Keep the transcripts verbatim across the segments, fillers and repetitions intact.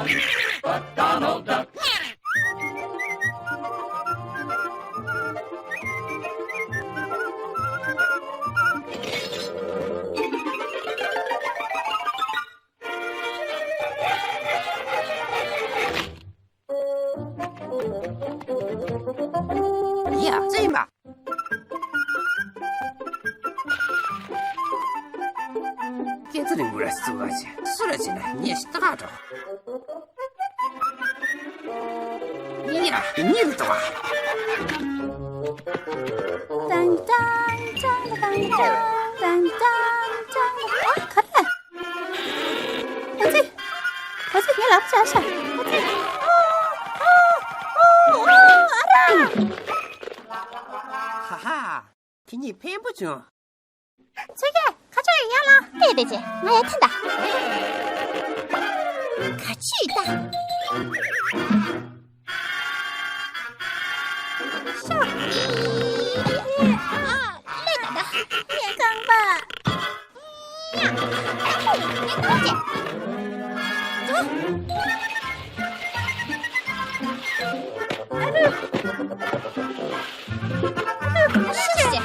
ཡ། ཙི་མ། སྐད་ཚ་རིང་པོ་ར་སུ་བ་ཆེ་སུ་ར་ཆེ་ན་ཉེ་ཤི་ཏག་འགྲོ། ཡ། ཉིལ་ཏོ། ཏང་ཏང་ཏང་ཏང་ཏང་ཏང་ཏང་། ཨ། ག་རེ། ཨ་ཙི། ཨ་ཙི། ངའི་ལག་པ་བྱ་ཤ། ཨ་ཙི། ཨོ། ཨོ། ཨོ། ཨ་ར། ཧ་ཧ། ཁྱེད་གཉིས་ཕན་པོ་བྱུང་། ཚོད་ཀྱི་ཁ་ཆོས་ཡ་ལ་ལྟོས་བྱས། ང་ཡ་ཐན་ད། ཁ་ཆོས་ད། ཤོག་ཨ། ལེ་ད་ད། ངའི་རྐང་པ། ཉ། ཨ་ཁུ། ངའི་རྐང་པ་བྱས། ཨ་རུ། ཨ་རུ། ཤི་ཤི་ཤི།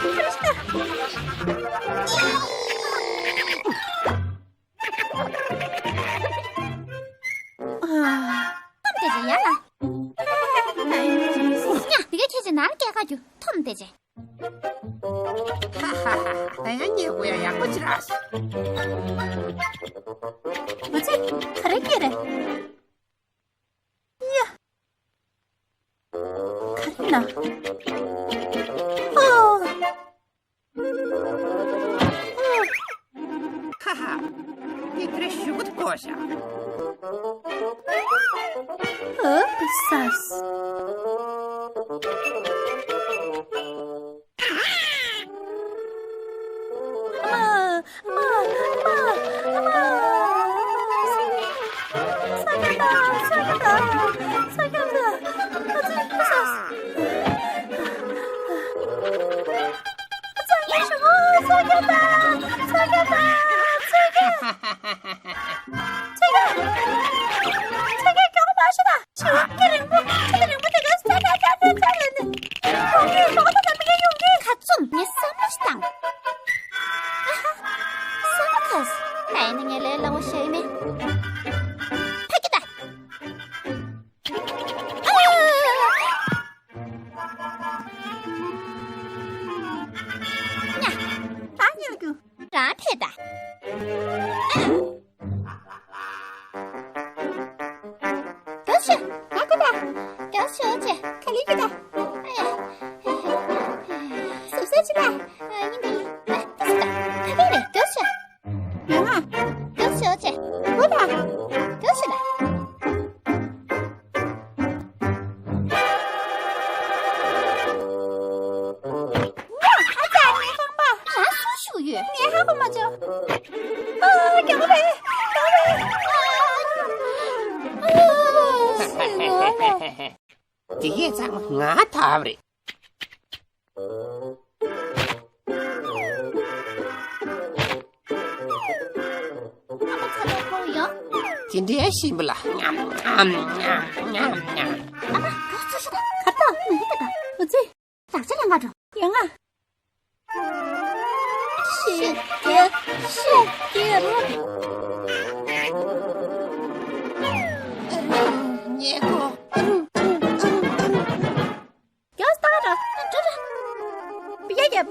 ཨ། ཐོམ་དེ་ཅི་ཡ་ལ། ཉ། དེ་ག་ཁྱེད་ཀྱི་ནང་སྐད་ཁ་རྒྱུ་ཐོམ་དེ་ཅི། ཧ་ཧ་ཧ། ད་ཡང་ཉེ་གུ་ཡ་ཡག་པོ་ཅི་ར་སོ། ཨ་ཙི། ག་རེ་སྐད་རེད། ཡ། ག་རེ་ན། ཨོ། ཧ་ཧ། ངས་དེ་རིང་ཞུ་གུ་དུ་བཀོད་བཞག་ཨོ། ས། ཁ་བཙུམ། ངས་བསམ་བློ་ཞིག་བཏང་། ཨ་ཧ། བསམ་བློ་ཁ། ད་ཡིན་ན་ངས་ལས་སླ་བོ་ཤོད་ཡིན་མེད། ཕ་གི་ད། ཨ། ཉ། ད་ཉལ་རྒྱུ། རང་ཕེབས་ད། ཨ། རྒྱོབ་ཤོག་ང་ཀུ་ད། རྒྱོབ་ཤོག་ཅེ། ག་ལེར་ཀུ་ད། ཨ་ཡ། སུབ་སུབ་ཅི་ད། ཨ། ཡིན་ད་ཡིན། ཨ། ཏི་སི་ད། ད་ཕེབས་རེད། རྒྱོབ་ཤོག་ཡོང་ང་། རྒྱོབ་ཤོག་ཅེ། ཀུ་ད། རྒྱོབ་ཤོག་ད། ཨ་ཙི། ངའི་རྐང་པ། ང་སུ་ཞུགས་ཡོད། ངས་ཧ་གོ་མ་བྱུང་། ཨ། རྒྱག་རེད། རྒྱག་རེད། ཨ། ཨ། ཨ། དེ་གས་ཚང་མ་ང་ཐབས་རེད། ཨ་མ་ཚ་ལོ་ཁོ་ཡོང་། དེ་འདྲའི་ཞིམ་པོ་ལ། ཉམ་ཉམ་ཉམ་ཉམ་ཉམ། ཨ་མ་ག་ཚོད་ཤོག་ག་ད་མི་ཧི་ད་ད། འོ་ཙི། ལག་ཆ་ལེན་ག་འགྲོ། ཡོང་ང་། ཤེས་རྒྱ་ཤེས་རྒྱ་རོ། ཉེ་གོ། རྒྱོབ་སྟངས་ར། འགྲོ་ར། ཡ་ཡ།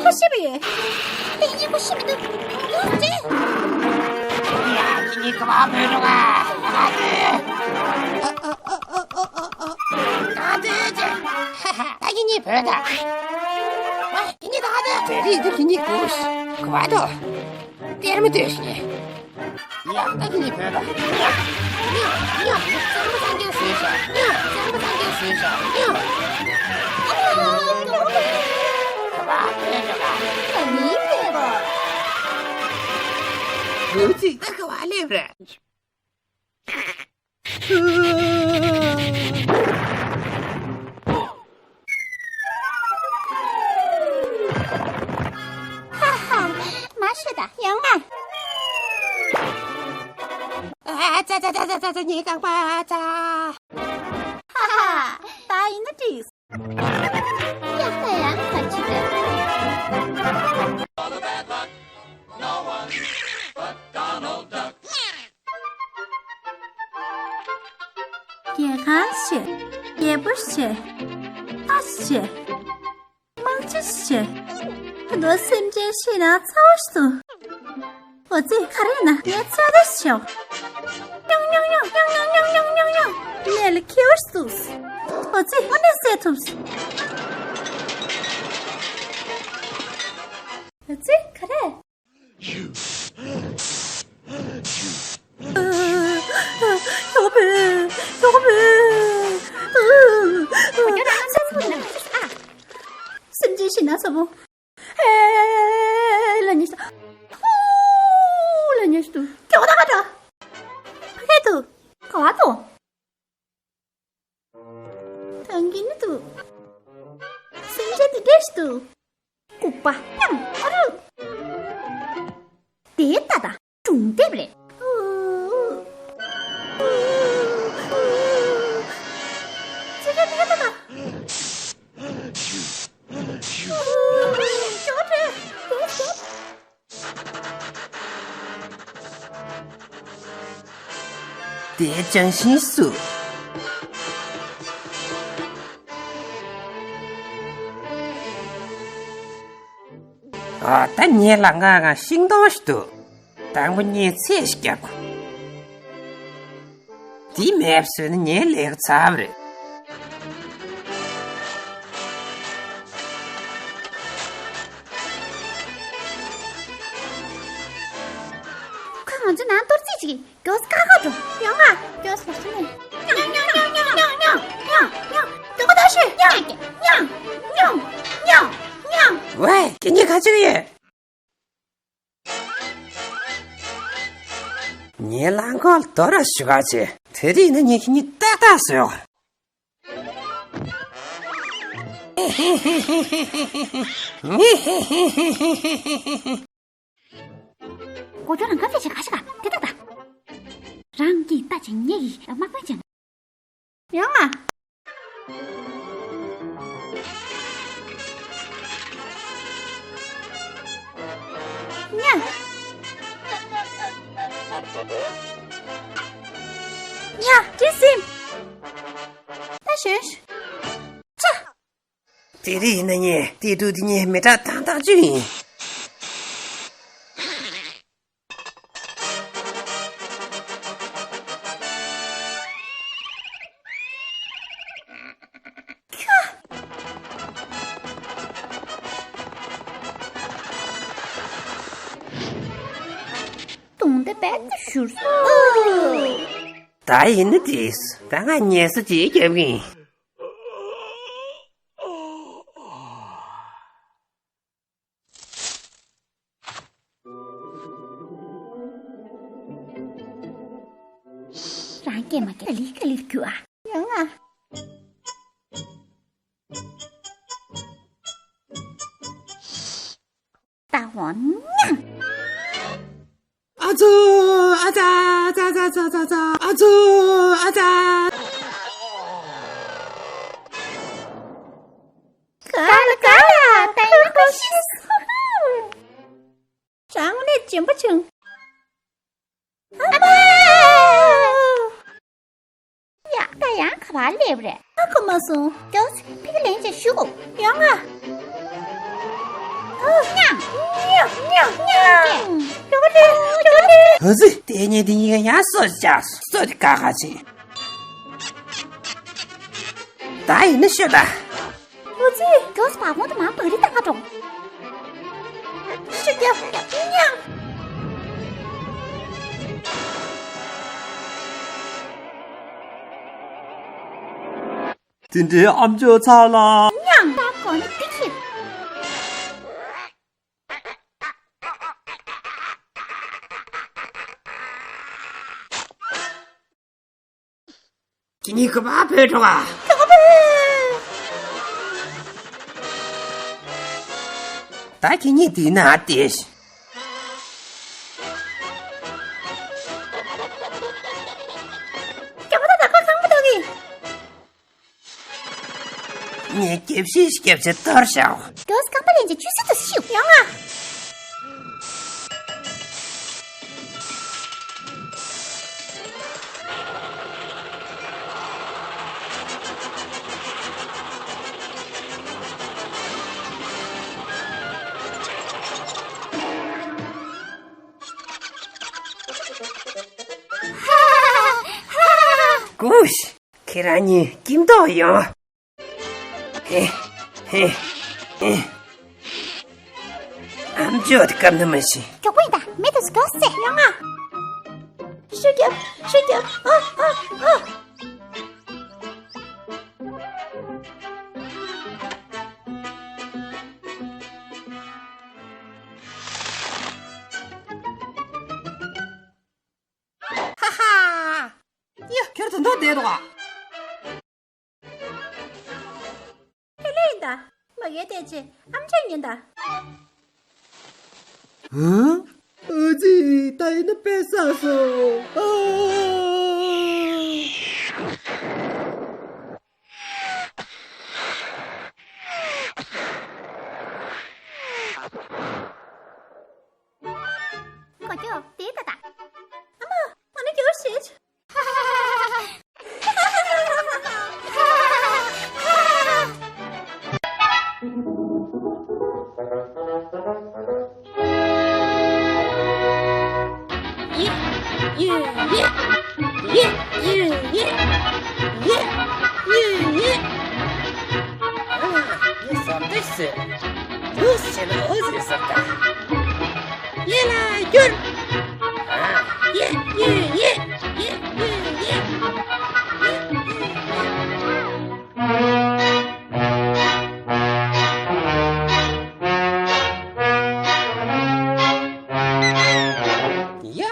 ཁོ་ཤི་བ་ཡོད། ལེགས་ཉེས་ཁོ་ཤི་མི་འདུག་ཡ་ཅེ། ཡ་ཁྱེད་གཉིས་ག་པར་བུད་འགྲོ་ག་ཨ་ཙི། ཨ་ཙི་ཙི། ཧ་ཧ། ད་ཁྱེད་གཉིས་བུད་ད། ཨ། ཁྱེད་གཉིས་ད་ད། དེ་རིང་འདི་ཁྱེད་གཉིས་གོ་ག་པར་འགྲོ། གཏེར་མ་ལྟོས་ཤིག་ནས། ཡ། ད་ཁྱེད་གཉིས་བུད་ད། ཉ་ཉ་ཉ། བཙན་པོ་སངས་རྒྱས་བཟོས་ཤག་ཉ། བཙན་པོ་སངས་རྒྱས་བཟོས་ཤག་ཉ། ཨ་ལ་ལ་ལ་ལ། ག་པར་བུད་འགྲོ་ག་ཨ་ནི་ཕེབས་པ། འོ་ཙི། ད་ག་པར་སླེབས་རེད། ཧ་ཧ། མ་ཤི་ད། ཡོང་ང་། ཨ། ཨ་ཙ་ཙ་ཙ་ཙ་ཙ་ཙ། ཉེས་རྐང་པ་ཙ། ཧ་ཧ། ད་ཡིན་ན་འགྲིག་ཡག་ད་ཡང་ཁ་ཅིག་རྒྱལ་ཁམས་ཆེ། རྒྱལ་པོ་ཆེ། ཨ་ཆེ། མང་ཆེ་ཆེ། ད་དུང་སེམས་ཅན་ཤི་ན་ཚ་བོ་ཞིག་འདུག་འོ་ཙི། ག་རེ་ན་ངས་ཚད་ལས་ཆེ་བ། ཉོང་ཉོང་ཉོང་། གནས་ལ་འཁེལ་བ་ཞིག་འདུག་འོ་ཙི། དངོས་གནས་བསད་ཐུབ། འོ་ཙི། ག་རེ། ཞོགས་པའི། ཞོགས་པའི། སེམས་ཅན་ཤི་ན་ཚ་བོ། ཧེ། ལ་ཉེ་ཤི། ཧུ། ལ་ཉེ་ཤི་འདུག་སྐྱོ་ད་ག་འདྲ། ཕ་གི་འདུག་ག་བ་འདུག་ཐང་གི་ནི་འདུག་སེམས་ཅན་དེ་འདྲ་ཞིག་འདུག་ལྐུགས་པ། ཡང་ཨ་རུ། དེ་ལྟ་ད་སྒྲུང་དེབ་རེད། ཅི་རེད། དེ་ལྟ་ད། ཞོགས་རེད། དེ་ཅང་ཤིང་སུ། ཨ། ད་ངེད་ལ་ང་ང་ཤིང་སྡོང་ཞིག་འདུག་དང་པོ་ངས་ཚད་ཞིག་བརྒྱབ་གོ། དེ་མེད་པ་བཟོས་ན་ངའི་ལས་ཀ་ཚར་བ་རེད། ཁོས་ང་ཚོའི་ནང་གཏོར་རྩིས་བྱེད་ཀྱི། མགྱོགས་ཀ་ཁ་འགྲོ། ཡོང་ང་། མགྱོགས་ལ་ཤི་ནས། ཉང་ཉང་ཉང་ཉང་ཉང་ཉང་ཉང་། མགྱོགས་པོ་ད་ཤི། ཉང་ཉང་ཉང་ཉང་ཉང་། ཝེ། ཁྱེད་གཉིས་ག་ཅིག་ཡོད། ངའི་རླངས་འཁོར་ལ་དོ་ར་ཞུ་ག་བྱེད། དེ་རིང་ནི་ངས་ཁྱེད་གཉིས་ཏག་ཏག་བཟོས་ཡོང་། གོ་ཅོ་ལ་འགའ་ཚད་ཞིག་ག་ཞིག་ག་དེ་ཏག་ཏག་རང་གིས་ལྟ་ཅིང་ངེད་ཀྱིས་དམག་དཔོན་བྱས་ན། ཡང་ང་། ཉ། ཉ་ཅི་སིམ། ད་ཞོན། ཅ། དེ་རིང་ཡིན་ན་ངས་དེ་དུས་དེ་ངས་མི་དྲག་ཐང་ཐང་བཅུ་ཡིན། དུང་དེ་རྦད་དེ་བཞུར་སོང་། ད་ཡིན་ན་དེས་ད་ང་ཉལ་ས་ཅིག་རྒྱབ་གིན། རང་སྐད་མ་སྐད་ལི་ཀ་ལིར་རྒྱུ་ཨ། ཡང་ཨ། ད་འོ་ཉང་། ཨ་ཙོ། ཨ་ཙ་ཙ་ཙ་ཙ་ཙ། ཨ་ཙོ། ཨ་ཙ། ག་ལ་ག་ལ། ད་ཡིན་ན་ཁོ་ཤི་སོང་། རང་ནས་འཇོན་པོ་བྱུང་། ཨ་མ། ཡ། ད་ཡང་ག་པར་སླེབས་རེད། ཨ་ཁུ་མ་སོང་། ཀྱོས། ཕི་གི་ལན་ཅིག་ཞུ། ཡོང་ང་། ཨ། ཉང་ཉང་ཉང་ཉང་། ཀྱོ་རེ་ཀྱོ་རེ། ཨ་ཙི། དེ་ཉིད་དེ་གཉིས་ཀ་ཡང་སོ་བཅག་སོ་དེ་ཀ་ཁ་ཆེ། ད་ཡིན་ན་ཤོད་ད། ཨ་ཙི། ཀྱོས་བ་གོང་དུ་མ་བག་རི་ཏང་ཀ་འགྲོ། ཤི་རྒྱབ་ཉང་། དེ་འདྲའི་ཨམ་ཅོག་ཚ་ལ། ཉང་། ད་གོ་ནི་ཏི་ཁྱི། ཁྱེད་གཉིས་ག་པར་བུད་འགྲོ་ག། ག་པར་བུད། ད་ཁྱེད་གཉིས་དེ་ན་བསྡད་ཤིག། ངས་རྒྱབ་བཤིག་རྒྱབ་བྱེད་གཏོར་བཞག་རྡོ་རྐང་པ་ལེན་ཅིག་ཆུ་སྲིན་དུ་ཤིའུ་ཡོང་ང་། ཀུཤ། ཁྱེད་རང་གཉིས་སྐྱིད་མདོག་ཡོང་། ཧེ། ཧེ། ཧེ། ཨམ་ཅོག་དེ་སྐམ་ནི་མ་ཤེས། མགྱོགས་པོ་ཡིན་ད། མེ་དུ་སྐྱོ་སེ། ཡོང་ང་། ཤུ་རྒྱབ། ཤུ་རྒྱབ། ཨ། ཨ། ཨ། ཧ་ཧ། ཡ། ཁྱོད་དོན་དག་བསྡད་འདུག་ག་ཁྱེད་ལས་ཡིན་ད། མ་གིའི་བལྟས་ཅི། ཨམ་ཅོག་ཉན་ད། ཧུ། ཨ་ཙི། ད་ཡིན་ན་དཔེ་བསགས་སོང་། ཨ། ཀོ་ཅོ། དེ་ད་ད། ཨ་མ། ང་ནི་རྒྱུགས་ཤིག་ཡེ། ཡེ། ཡེ། ཡེ། ཡེ། ཡེ། ཨ། ངས་བསམ་གཏན་ཟེར། འདུག་སེ་བྱས་ན་འོ་ཟེར་བསམ་ད། ཡེ་ལ་བསྒྱུར། ཡེ། ཡེ། ཡེ། ཡེ། ཡེ། ཡེ།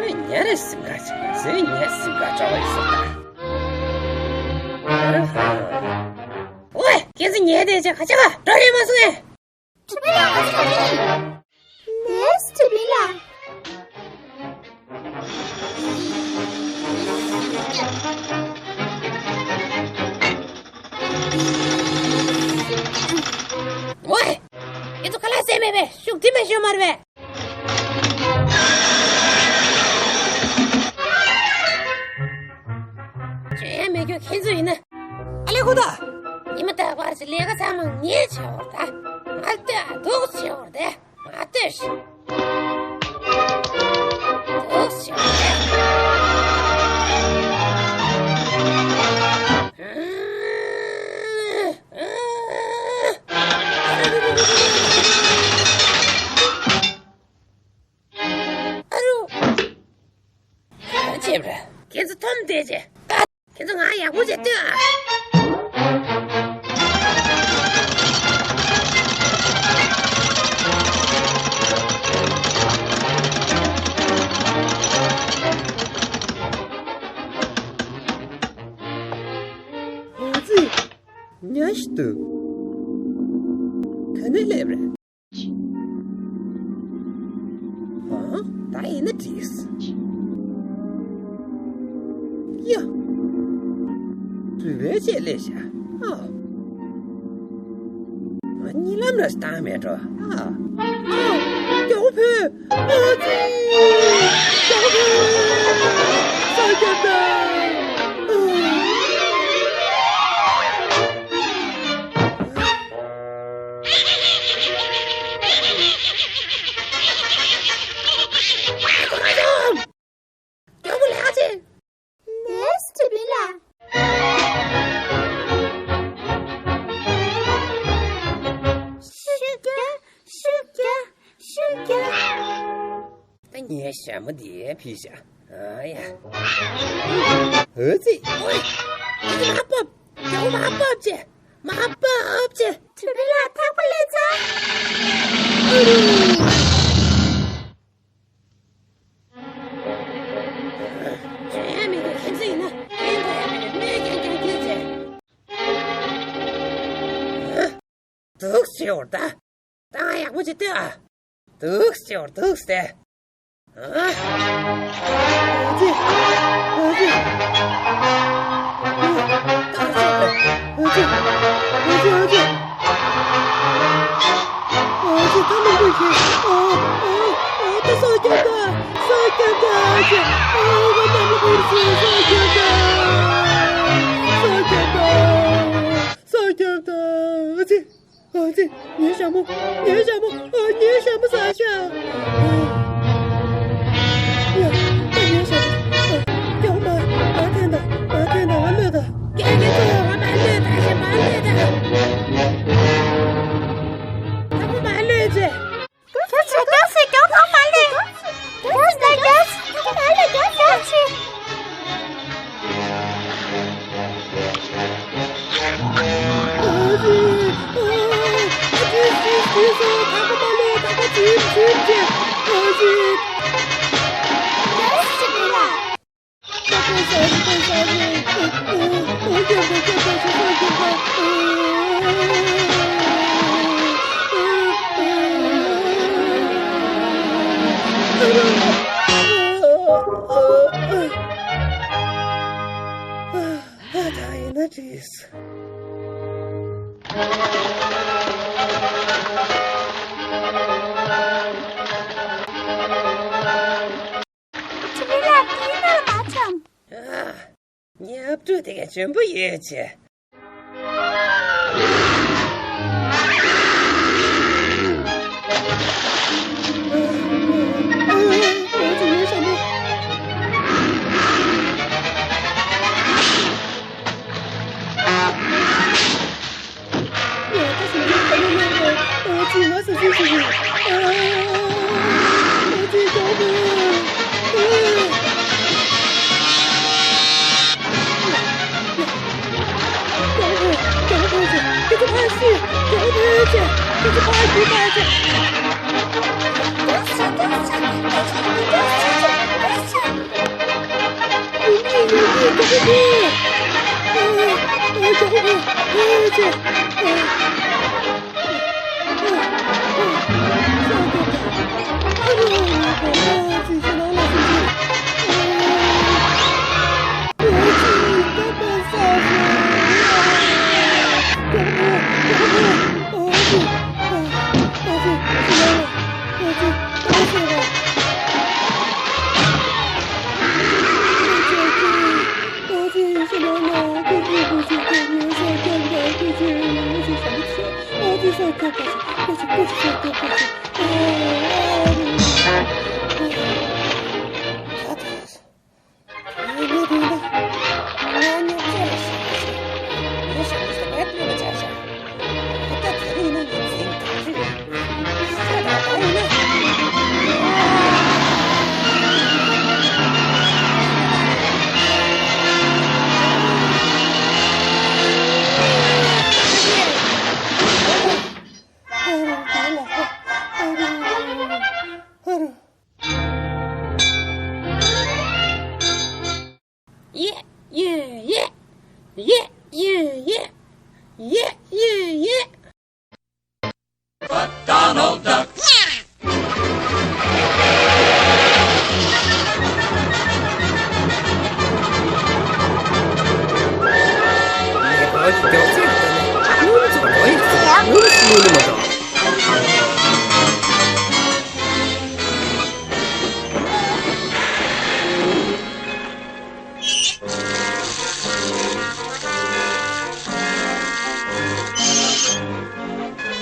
ཡ། ཉེ་རེ་སེམས་ཁ་ཅིག་ཟེར། ཉེ་སེམས་ཁ་ཅག་པ་ཡིན་ཟེར་ད། ཨོའི། ཁྱེད་ཚོ་ཉལ་བསྡད་ཅིག་ཁ་ཅག་པ་འགྲོ་རེ་མ་སོང་ངས། ཁྲི་པའི་ལགས། ང་ཚོ་ག་རེ་ཡིན། ལེས། ཁྲི་པའི་ལགས། ཨོའི། ཁྱེད་ཚོ་ཁ་ལག་ཟས་མེད་པས། ཤུགས་དེ་མ་ཤོར་མ་རེད་པས། བྱོན་ཡ་མེད་ཁྱོད་ཁྱེད་ཚོ་ཡིན་ན། ཨ་ལེ་ཁུ་ད། ཉི་མ་རྟག་པར་གྱི་ལས་ཀ་ཚང་མ་ངས་བྱེད་འོར་ད། ང་ལྟོས་འདུག་བྱེད་འོར་ད། ང་ལྟོས་ཤིག་འདུག་བྱེད་འོར་ད། ཨ་རུ། ཁྱེད་ཚོ་འཐོམ་བསྡད་ཅེ། ཁྱེད་ཚོ་ང་ཡག་པོ་བྱས་ལྟོས་ཨ། ཨ་ཙི། ཉལ་ཤི་འདུག་ག་ནས་སླེབས་རེད། ཨ། ད་ཡིན་ན་འགྲིག་ཡ། རུས་པའི་ལྕེ་ལས་བྱ། ཨ། ང་གཉིད་ལམ་ར་བཏང་མེད་འགྲོ། ཨ། ཨ། མགྱོགས་པོ་བུད། ཨ་ཙི། མགྱོགས་པོ་བུད། ས་སྐྱ་ད། ཨ། མགྱོགས་པོ་ལས་ཀ་བྱེད། ལེས། ཁྲི་པའི་ལགས། ཤུགས་རྒྱག་ཤུགས་རྒྱག་ཤུགས་རྒྱག་ད་ངའི་ཞྭ་མོ་འདི་ཕུད་བཞག་ཨ་ཡ། ཨ་ཙི། ཨོའི། ཨ་ཙི། མར་ཕབ། མགྱོགས་པོ་མར་ཕབ་བྱས། མར་ཕབ་བྱས། ཁྲི་པའི་ལགས། ཐག་པ་ལས་ཚར། ཨ་རུ། བྱོན་ཡ་མི་འདུག་ཁྱེད་ཚོ་ཡིན་ན་ཕན་ཐོགས་ཡ་མེད་ནས་རྨས་རྐྱང་རྐྱང་ཁྱེར་བྱས། འདུག་སེ་འོར་ད། ད་ང་ཡག་པོ་ཅིག་ལྟོས་ཨ། འདུག་སེ་འདུག་སེ། ཨ། ཨ་ཙི། ཨ་ཙི། ཨ་ཙི། ཨ་ཙི། ཨ་ཙི། ཨ་ཙི། ད་མི་འདུག་གི། ཨ། ཨ། ཨ། ད་སྲོག་སྐྱོབ་དང་། སྲོག་སྐྱོབ་དང་། ཨ་ཙི། ཨ། ང་ད་མི་འདུག་གི། སྲོག་སྐྱོབ་དང་། སྲོག་སྐྱོབ་དང་། སྲོག་སྐྱོབ་དང་། ཨ་ཙི། ཨ་ཙི། ངའི་ཞྭ་མོ། ངའི་ཞྭ་མོ། ཨ། ངའི་ཞྭ་མོ་ཟ་ཤག་ཡ། ཨ། ངའི་ཞྭ་མོ། ཨ། སྐྱོབ་མ། མ་འཐེན་དང་། མ་འཐེན་དང་། ང་གློད་དང་། སྐྱོབ་ཀྱི་འདུག་ང་མ་གློད་དང་། ཞྭ་མ་གློད་དང་། ད་ཁོ་མ་གློད་ཅེས། སྐྱོབ་སེ། སྐྱོབ་སེ། སྐྱོབ་ཐོག་མ་ལས། སྐྱོབ་སེ། སྐྱོབ་སེ། སྐྱོབ་སེ། ཨ་ཙི། ཨ། ཨ་ཙི། ཨ་ཙི། ཨ་ཙི། ཨ། ད་ཡིན་ན་འགྲིག་ཆུ་མིག་ལགས། དེའི་ནང་ལ་མ་འཁྱམས། ཨ། ཉབ་ཕྲུག་དེ་ག་འཇོན་པོ་ཡོད་ཅེ། ཡེ་ཡེ་ཡེ། ཡེ་ཡེ་ཡེ། ཡེ་ཡེ་ཡེ། Donald Duck.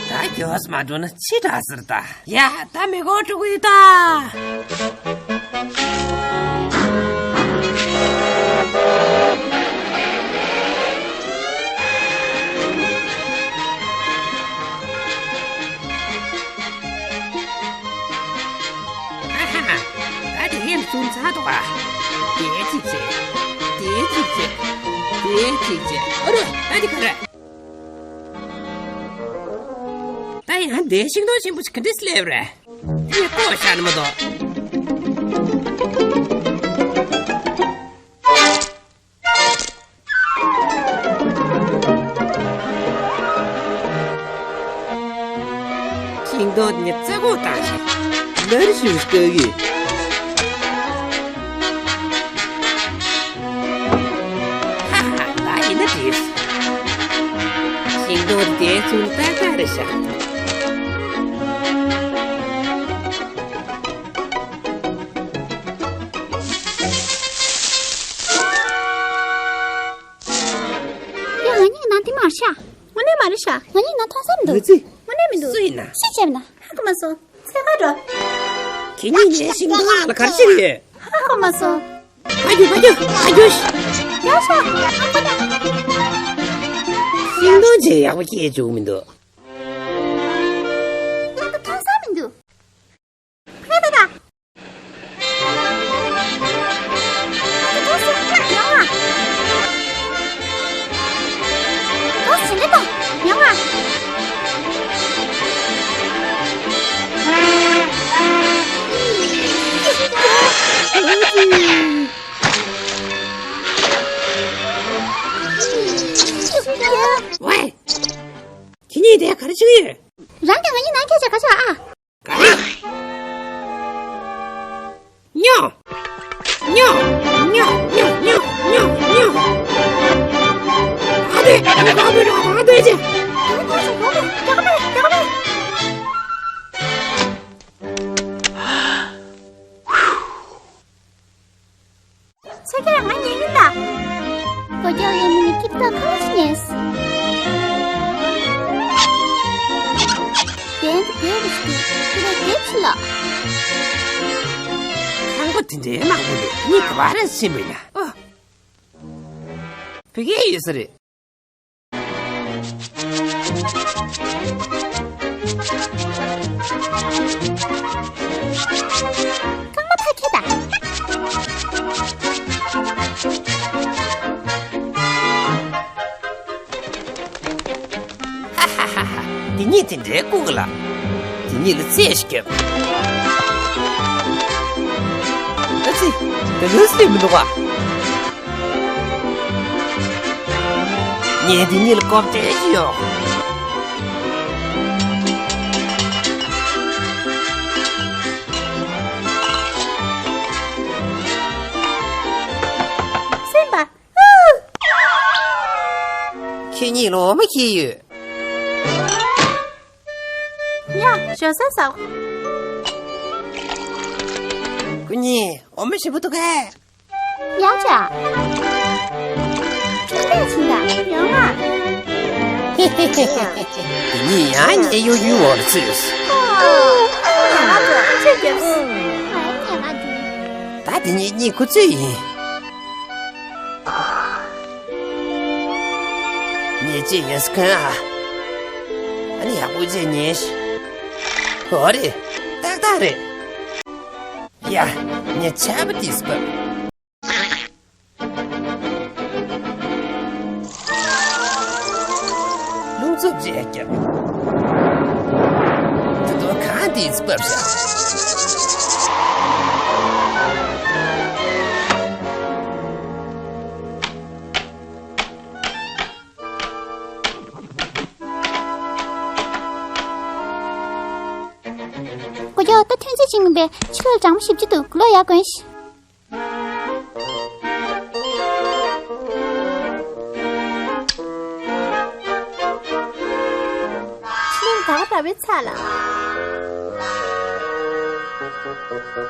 ད་མགྱོགས་མ་འགྲོ་ན་ཕྱི་དྲག་ཟེར་ད། ཡ། ད་མི་གོ་འགྲོ་གི་ཡོད་ད། ཨ་ཧ། ད་དེ་ཡན་སུམ་ཚ་དོ་བ། དེ་གཅིག་བྱས། དེ་གཅིག་བྱས། དེ་གཅིག་བྱས། ཨ་རོ། ད་དེ་ག་རེད། ད་ཡང་དེ་ཤིང་སྡོང་ཆེན་པོ་ཞིག་ག་འདྲས་སླེབས་རེད། དེ་ལྐོག་བཞག་ན་མ་གཏོགས། ནོར་ཉི་རྩེ་གོ་བཏང་ཞིག་ལར་ཞིག་སྐབས་ཡོད། ཧ་ཧ། ད་ཡིན་ན་འགྲིག་ཤིང་སྡོང་དེ་ཚུན་ཏག་ཏག་རེད་ཤག་ཡ། ང་གཉིས་ནང་དེ་མར་ཤག་དངོས་གནས་མ་རེད་ཤག་ང་གཉིས་ནང་མཐོང་ས་མི་འདུག་ངེས་ཚིག་དངོས་གནས་མི་འདུག་སུ་ཡིན་ན། སུས་བྱས་པ་ན། ཧ་གོ་མ་སོང་། ཚེ་ག་འགྲོ། ཁྱེད་གཉིས་ནས་ཤིང་སྡོང་ནང་ལ་ག་རེ་བྱེད་ཀྱི་ཡོད། ཧ་གོ་མ་སོང་། ཕ་རྒྱུད་ཕ་རྒྱུད་ཕ་རྒྱུད། ཡ་ཤ། ཤིང་སྡོང་ཅན་ཡག་པོ་སྐྱེས་བཅུག་མི་འདུག་ང་ད་མཐོང་ས་མི་འདུག་ཕེབས་ད། ཝེ། ཁྱེད་གཉིས་དེ་ག་རེ་བྱེད་ཀྱི་ཡོད། རང་གིས་ང་གཉིས་ནང་ཁྱེར་བྱས་ག་ཆོག་ཨ། ཉོ། ཉོ། ཉོ། ཉོ། ཉོ། ཉོ། ཉོ། ཨ་དེ། ཨ་དེ། ཨ་དེ། ཨ་དེ། ཚེ་ག་ང་ཉན་གི་ད། སྒོ་རྒྱག་ཡོད་མི་ནི་ཀིག་ཏོག་ཁ་ལ་ཉན། དེ་འདི་དེ་རེད་ཤི། དེ་ལ་དེ་ཆི་ལ། ཁང་པ་དེ་འདྲའི་མང་པོ་འདུག་གཉིས་ག་པར་ཕྱིན་པ་ཡིན་ན། ཨོ། བོད་སྐད་ཡོད་ས་རེད། རྐང་པ་ཕར་ཁྱེར་དང་། ཧ་ཧ་ཧ་ཧ། འདི་གཉིས་དེ་འདྲའི་ལྐུགས་ལ། འདི་གཉིས་ལ་རྩེད་ཞིག་རྒྱབ། ཨ་ཙི། དེ་ལོས་སླེབས་མི་འདུག་ག་ངས་འདི་གཉིས་ལ་ལྐོག་རྟགས་ཤིག་ཡོད། སེམས་པ། ཁྱེད་གཉིས་ལ་འོ་མ་ཁྱེར་ཡོད། ཡ། ཞོ་ས་ཟ། ཁོ་གཉིས་འོ་མ་ཞིམ་པོ་འདུག་གས། ཡ་ཅག་ཁྱོད་ལྟས་ཕྱིན་ད་ཡོང་ང་། དེ་གཉིས་ཡང་ཉེ་གཡོ་གཡུ་འོར་ཚུས། ཨ་ཙི། ཁྱོད་རྒྱབ། ད་དེ་གཉིས་གཉིད་ཁུག་ཚོད་ཡིན། ཉེས་ཅན་ཡོད་ས་ཁོན་ཨ། ཨ་ནི་ཡག་པོ་བྱས་ཉེས་ཤིག་འོ་རེད། ཏག་ཏག་རེད། ཡ། ངས་ཆར་པ་དེས་བབས། རླུང་འཚུབ་ཅིག་བརྒྱབ། ད་དུང་གངས་དེས་བབས་ཤག་སྒོ་རྒྱག་ད་ཐོན་རྩིས་བྱེད་མིན་པས་ཕྱི་ལོགས་གྲང་མོ་ཞེ་པོ་ཅིག་འདུག་དགུ་ལོག་ཡར་གོན་ཤིག་ཕྱི་ལོགས་ད་ག་འདྲ་བའི་ཚ་ལ།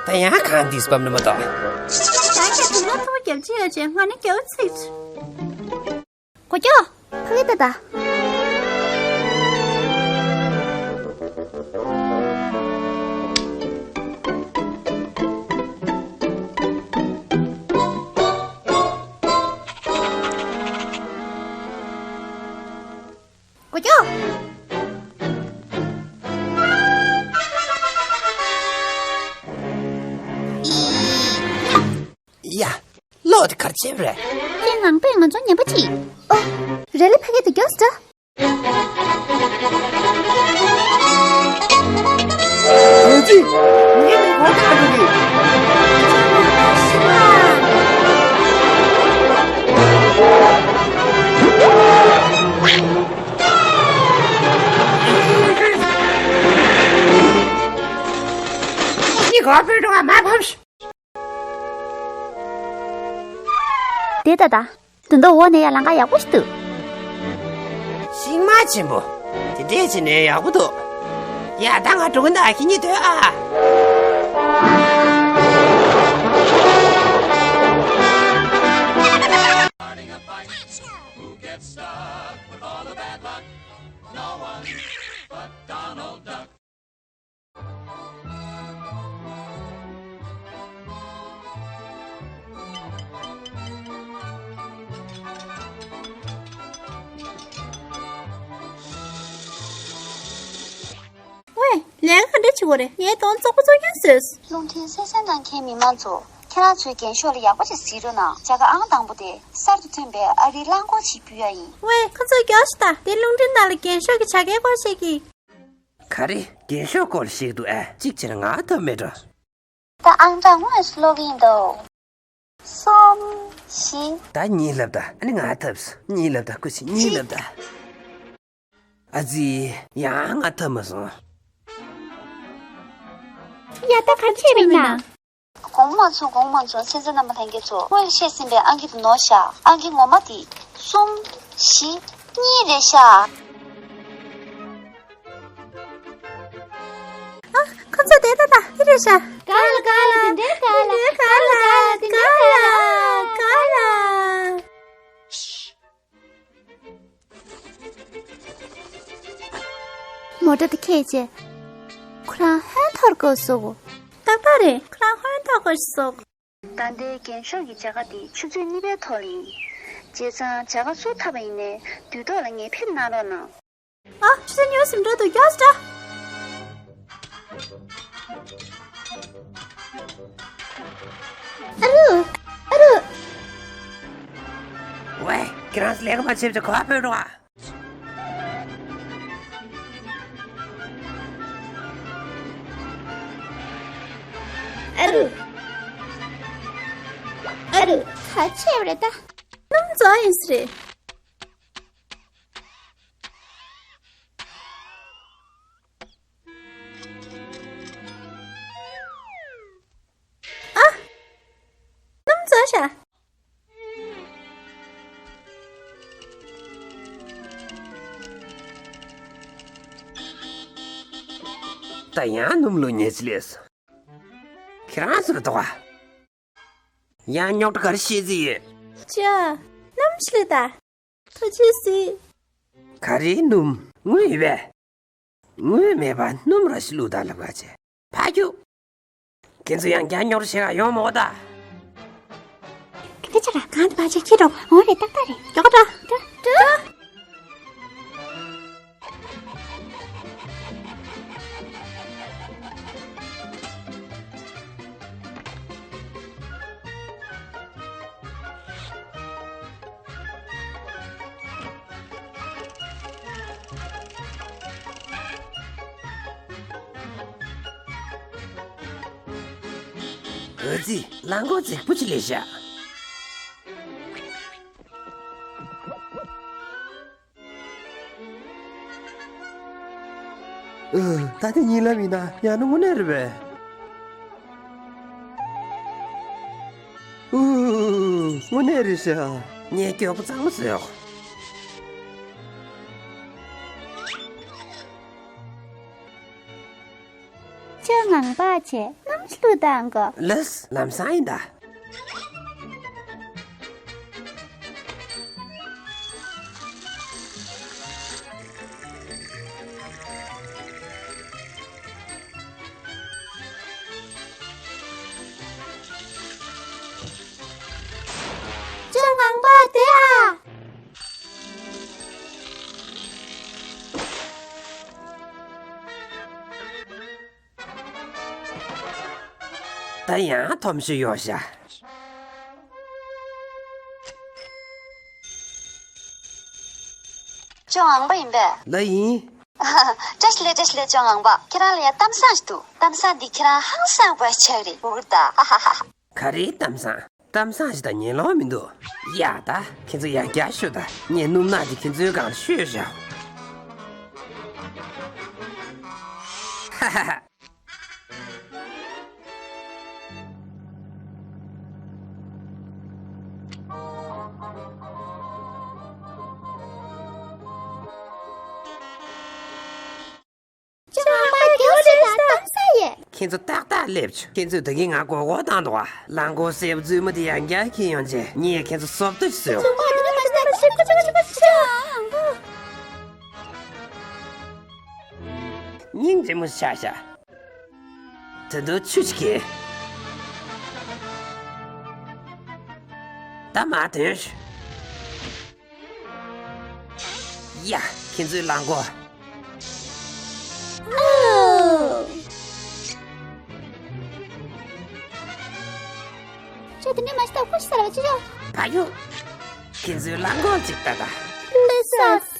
ད་ཡང་གངས་དེས་བབས་ནི་མ་གཏོགས། ད་ཆ་དུས་ལ་ཐུག་རྒྱབ་ཅི་ཡོད་ཅེས་ང་ནི་རྒྱའུ་ཚིག་སྒོ་རྒྱག་ཕ་གི་ད་ད། སྒོ་རྒྱག་ཡ། གློག་དེ་ག་རེ་བྱས་པ་རེད། ཁྱེད་ངང་པས་ང་ཚོ་ཉན་པ་ཅིག་ཨོ། རེ་ལེ་ཕ་གི་དུ་མགྱོགས་སུ་འགྲོ། ཨ་ཙི། ངས་མི་གོ་ད་འགྲོ་གི། དེ་ལྟ་ད། དོན་དུ་འོག་ནས་ཡ་ལམ་ཁ་ཡག་པོ་ཞིག་འདུག་ཤིང་མ་ཆེན་པོ། དེ་འདྲས་བྱས་ནས་ཡག་པོ་འདུག་ཡ་ད་ང་འགྲོ་གི་ན་ཁྱེད་གཉིས་སྡོད་ཨ། ཝེ། ལས་ཀ་ག་འདྲ་བྱེད་དགོས་རེད། ངས་དོན་བཙོག་པོ་བཙོག་རྐྱང་བཟོས། རླུང་འཕྲིན་གསན་གཟིགས་གནང་མཁན་མི་མང་ཚོ། ཁྱེད་རང་ཚོའི་རྒྱན་ཤོག་ལ་ཡག་པོ་ཞིག་གཟིགས་རོགས་གནང་། བྱ་དགའ་ཨང་དང་པོ་དེ་གསར་དུ་ཐོན་པའི་ཨ་རིའི་རླངས་འཁོར་ཞིག་ཕུལ་ཡ་ཡིན། ཝེ། ཁོ་ཚོས་རྒྱོགས་ཤིག་ད། དེ་རླུང་འཕྲིན་ནང་ལ་རྒྱན་ཤོག་གི་བྱ་དགའི་སྐོར་བཤད་ཀྱི། ག་རེ། རྒྱན་ཤོག་སྐོར་ཞིག་འདུག་ཨ། གཅིག་བྱས་ན་ང་ཐོབ་མེད་འགྲོ། ད་ཨང་གྲངས་དངོས་སུ་ཀློག་གི་ཡིན་དོ། གསུམ། བཞི། ད་གཉིས་ལབ་ད། ཨ་ནི་ང་ཐབས། གཉིས་ལབ་ད། སྐུ་མཁྱེན། གཉིས་ལབ་ད། ཨ་ཙི། ཡང་ང་ཐབས་མ་སོང་། ཡ་ད་ག་ཆེ་མིན་ན། དགོངས་མ་ཚོམ། དགོངས་མ་ཚོམ། ཆེ་ཚེ་རྣམ་པ་ལྷན་རྒྱས་ཚོ། སྔོན་བཤད་ཟིན་པའི་ཨང་ཀི་དེ་ནོར་ཤག་ཨང་ཀི་ངོ་མ་དེ་གསུམ། བཞི། གཉིས་རེད་ཤག་ཨ། ཁོ་ཚོ་དེ་ད་ད་དེ་རེད་ཤག་ག་ལ་ག་ལ། དེ་འདྲའི་ག་ལ། དེ་འདྲའི་ག་ལ། དེ་འདྲའི་ག་ལ། ག་ལ། མོ་ཊ་དེ་ཁྱེར་བྱས། ཁོ་རང་ཧོན་འཐོར་དགོས་སོ། ཏག་ཏག་རེད། ཁོ་རང་ཧོན་འཐོར་དགོས་སོ། ད་ལྟའི་རྒྱན་ཤོག་གི་བྱ་དགའ་དེ་ཆུ་ཚོད་གཉིས་པའི་ཐོག་ལ་ཡིན། བྱས་ཙང་བྱ་དགའ་ཚུར་ཐོབ་པ་ཡིན་ནའི་དུས་ཐོག་ལ་ངེས་ཕེབས་གནང་རོགས་གནང་། ཨ། ཆུ་ཚོད་གཉིས་པ་ཟིན་འགྲོ་འདུག་རྒྱོགས་སི་ད། ཨ་རུ། ཨ་རུ། ཝེ། ཁྱེད་རང་ཚོ་ལས་ཀ་མ་བྱེད་པ་ག་པར་འགྲོ་ཨ། ཨ་རུ། ཨ་རུ། ག་ཆེ་བ་རེད་ད། སྣུམ་རྫོགས་ཡིན་ས་རེད། ཨ། སྣུམ་རྫོགས་ཤག་ད་ཡང་སྣུམ་བླུགས་ཉེས་ཅི་ལས། ཁྱེད་རང་ཚོ་ལ་དོགས་པ། ཡང་རྙོག་དྲ་ག་རེ་བཤད་རྩིས་ཡོད། ཅི། སྣུམ་ཞིག་ལ་ད། ཐུགས་རྗེ་གཟིགས། ག་རེའི་སྣུམ། དངུལ་ཡོད་པས། དངུལ་མེད་པར་སྣུམ་ར་ཞིག་བླུགས་དང་ལབ་ག་བྱས། ཕ་ཁྱུ། ཁྱེད་ཚོ་ཡང་བསྐྱར་རྙོག་དྲ་བྱེད་ག་ཡོང་མ་འོ་ད། ཁྱེད་ཚོ་ལ་གང་དུ་བ་ཆེ་ཁྱེད་འགྲོ་འོང་རེད་ཏག་ཏག་རེད། མགྱོགས་འགྲོ། འགྲོ། འགྲོ། འོ་ཙི། རླངས་འཁོར་རྫིག་པོ་ཅིག་ལས་བཞག་ཨུ། ད་དེ་གཉིད་ལམ་ཡིན་ན་ཡང་ན་དངོས་གནས་རེད་པས། ཨུ། དངོས་གནས་རེད་ཤག་ངས་མགྱོགས་པོ་གཙང་མ་བཟོས་ཡོད། ཅོ་ངང་པ་བྱས་སྣུམ་བླུགས་བཏང་གོ། ལགས། ལམ་སང་ཡིན་ད། ཅོ་ངང་པ་དེ་ཨ། ད་ཡང་ཐོམ་ཤི་ཡོད་ཤག་ཅོ་ངང་པ་ཡིན་པས། ལགས་ཡིན། བཀྲ་ཤིས་བདེ་ལེགས། བཀྲ་ཤིས་བདེ་ལེགས། ཅོ་ངང་པ། ཁྱེད་རང་ལ་ཡ་གཏམ་བཟང་ཞིག་འདུག་གཏམ་བཟང་འདི་ཁྱེད་རང་ཧང་སང་པོ་ཆགས་རེད་འུར་ད། ཧ་ཧ་ཧ། ག་རེའི་གཏམ་བཟང་། གཏམ་བཟང་ཞིག་དང་ཉན་ལོང་མི་འདུག་ཡ་ད། ཁྱེད་ཚོ་ཡང་བསྐྱར་ཤོད་ད། ངས་སྣུམ་ནག་དེ་ཁྱེད་ཚོའི་སྒང་ལ་བཤུས་བཞག་ཧ་ཧ་ཧ། ཁྱེད་ཚོ་ཏག་ཏག་སླེབས་བྱུང་། ཁྱེད་ཚོས་ད་གིན་ང་མགོ་སྐོར་བཏང་འདུག་ཨ། རླངས་འཁོར་སེར་པོ་རྫུན་མ་དེ་ཡང་བསྐྱར་འཁྱེར་ཡོང་རྗེས་ངས་ཁྱེད་ཚོ་བཟོ་ལྟ་ཞིག་བཟོས་ཡོང་། སྙིང་རྗེ་མོ་ཤག་ཤག། ད་དུང་ཆུ་ཞིག་གིས། ད་མ་དོན་ཞུ། ཡ། ཁྱེད་ཚོའི་རླངས་འཁོར། ཨོ། ཁྱོད་དེ་འདྲ་མ་བྱེད། ད་ཁོ་ཤི་ས་ར་བ་ཅི་ཆོག། ཕ་ཡུ། ཁྱེད་ཚོའི་རླངས་འཁོར་ཅིག་ལྟ་ད། ལི་སཱས།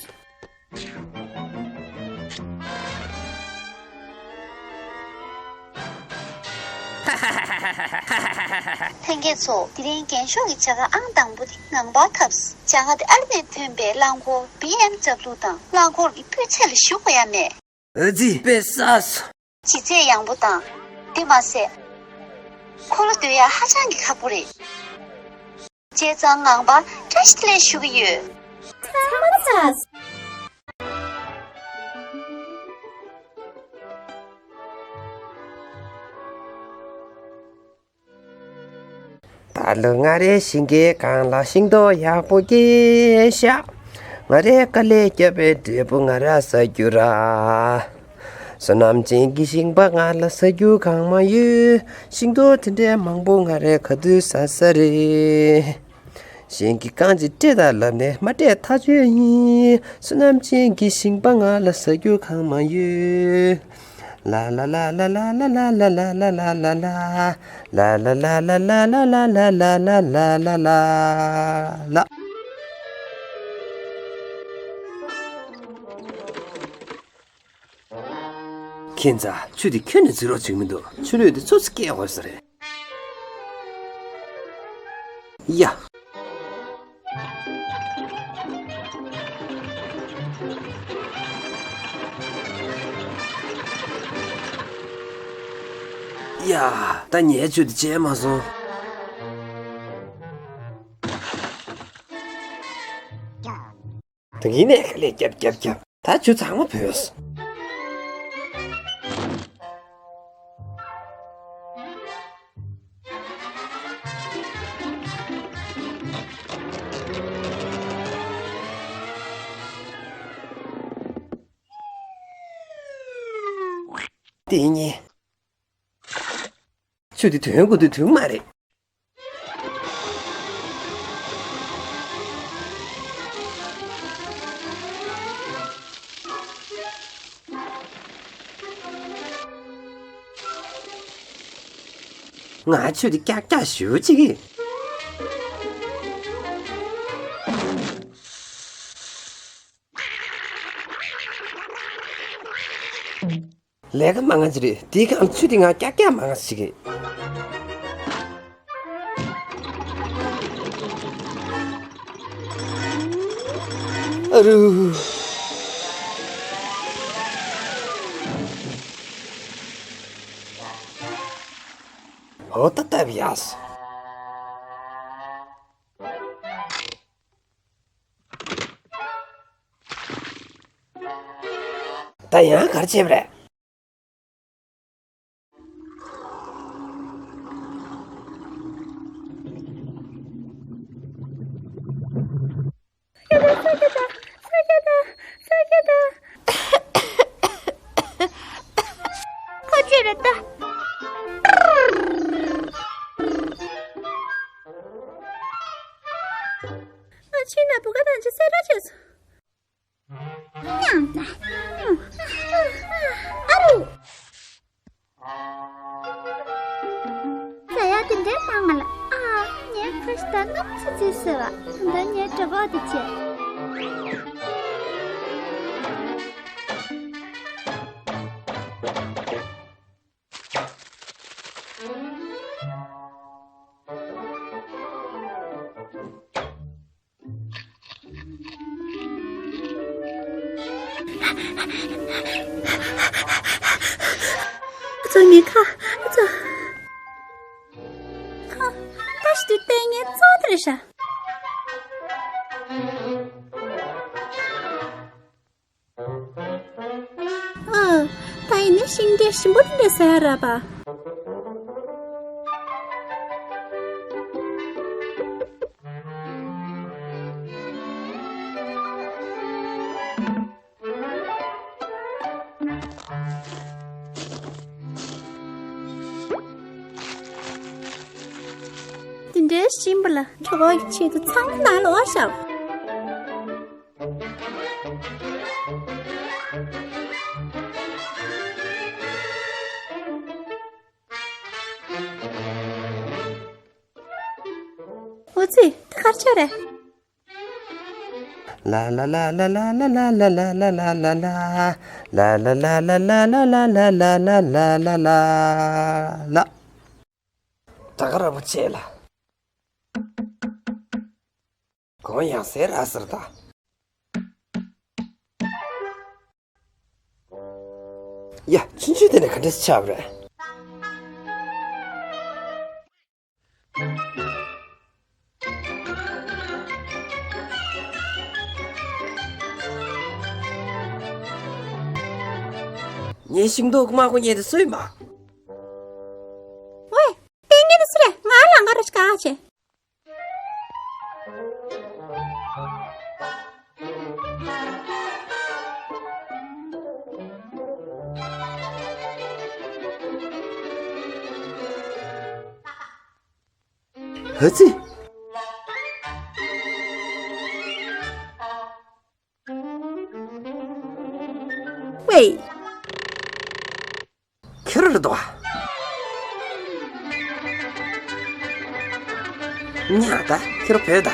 ལྷན་རྒྱས་ཚོ། དེ་རིང་རྒྱན་ཤོག་གི་བྱ་དགའ་ཨང་དང་པོ་དེ་ངང་པར་ཐོབ། བྱ་དགའ་དེ་ཨ་རི་ནས་ཐོན་པའི་རླངས་འཁོར་བི་ཨེམ་ཌབ་ལུ་དང་། རླངས་འཁོར་གྱི་སྤུས་ཚད་ལ་ཞུ་དགོས་ཡ་མེད། ཨ་ཙི། དཔེ་སཱས། ལྗིད་ཚད་ཡངས་པོ་དང་། དེ་མ་ཟད། འཁོར་ལོ་སྡོད་ཡ་ཧ་ཅང་གི་ཁག་པོ་རེད། བྱས་ཙང་ངང་པར་བཀྲ་ཤིས་བདེ་ལེགས་ཞུ་གི་ཡོད། ཚང་མ་ཚར། ད་ལོ་ང་རའི་ཞིང་ཁའི་སྒང་ལ་ཤིང་ཏོག་ཡག་པོ་སྐྱེས་ཤག། ང་རའི་དཀའ་ལས་བརྒྱབ་པའི་འབྲས་བུ་ང་ར་ཟ་རྒྱུ་ར། བསོད་ནམས་ཅན་གྱི་ཞིང་པ་ང་ལ་ཟ་རྒྱུ་གང་མང་ཡོད། ཤིང་ཏོག་དེ་འདྲའི་མང་པོ་ང་རས་ག་དུས་ཟ་ས་རེད། གཞན་གྱིས་རྐང་གཅིག་སྤྲད་དང་ལབ་ནས་མ་སྤྲད་ཐག་ཆོད་ཡིན། བསོད་ནམས་ཅན་གྱི་ཞིང་པ་ང་ལ་ཟ་རྒྱུ་གང་མང་ཡོད། ལ་ལ་ལ། ཁྱེད་ཚོ་ཆུ་དེ་ཁྱོན་ནས་འཛུལ་རོགས་བྱེད་མི་འདུག། ཆུ་ལུད་དེ་ཚུར་ཚུར་སྐྱེལ་དགོས་ས་རེད། ཡ། ཡ། ད་ངས་ཆུ་དེ་བཅད་མ་སོང་། ད་གིན་ནས་དཀའ་ལས་རྒྱབ་རྒྱབ་རྒྱབ། ད་ཆུ་ཚང་མ་བུད་སོང་། དེ་ཉིད། ཆུ་དེ་དོན་དགོས་དུས་དོན་མ་རེད། ང་ཆུ་དེ་ཀྱག་ཀྱག་ཞུ་གཅིག་གི། ལས་ཀ་མང་ང་ཅི་རེད། དེའི་སྒང་ཆུ་དེ་ང་ཀྱག་ཀྱག་མང་ང་ཞིག་གི། ཨ་རུ། འོ་ད་ལྟ་བུ་ཡག་སོང་། ད་ཡང་ག་རེ་བྱས་པ་རེད། ཁ་ཆེ་རེད་ད། ཨ་ཕྱི་ན་བུ་ག་དང་ཅི་སེ་ར་བྱས་སོང་། ཨ་རུ། ཟ་ཡ་དེ་འདྲའི་མང་ང་ལ། ཨ། ངས་ཁ་ཤས་ད་སྣུམ་ཆུ་ཚོད་ཟེར་བ། ད་ངས་གྲོད་པ་དེ་བྱས། ཨ་ཙོ་ངའི་ཁ། ཨ་ཙོ། ཁ། ད་ཞི་དུས་ལྟས་ངན་གཙོ་དེ་རེད་ཤག། ཨ། ད་ཡིན་ནི་ ཤིང་འབྲས་ཞིམ་པོ་དེ་འདྲ་ཟ་ཡ་རེད་པ། དེ་འདྲའི་ཞིམ་པ་ལ་གྲོད་ཁོག་གི་ཆེད་དུ་ཚང་མ་ནང་ལ་འོ་ཤོག། འོ་ཙི། ད་ག་རེ་བྱས་རེད། ལ་ལ་ལ། ད་ག་རེ་བྱས་ལ། གོང་ཡང་ཟེར་ར་ཟེར་ད། ཡ། ཆུང་ཆུང་དེ་ནས་ག་འདྲ་ཆགས་པ་རེད། ངའི་ཤིང་ཏོག་དམར་པོ་རྙེད་དུ་སུས་མ། ཝེ། ཏན་ཏན་སུ་རེད། ང་ལ་ང་རུ་ཤི་ག་ཆེ། ཧ་ཙི། ཝེ། ཁྱེར་རེད་དོ། ཉག་ད་ཁྱེར་བོད་ད།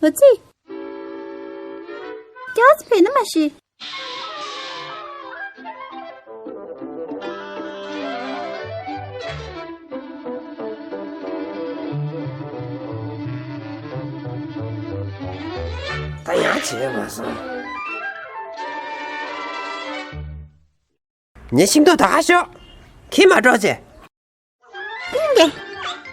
འོ་ཙི། ཀྱག་ཙི་བེད་ན་མ་ཤི། ད་ཡང་བྱེད་མ་སོང་། ངའི་ཤིང་ཏོག་ད་ག་ཤོག། ཁྱེར་མ་འགྲོ་ཅེ། སྙིང་རྗེ།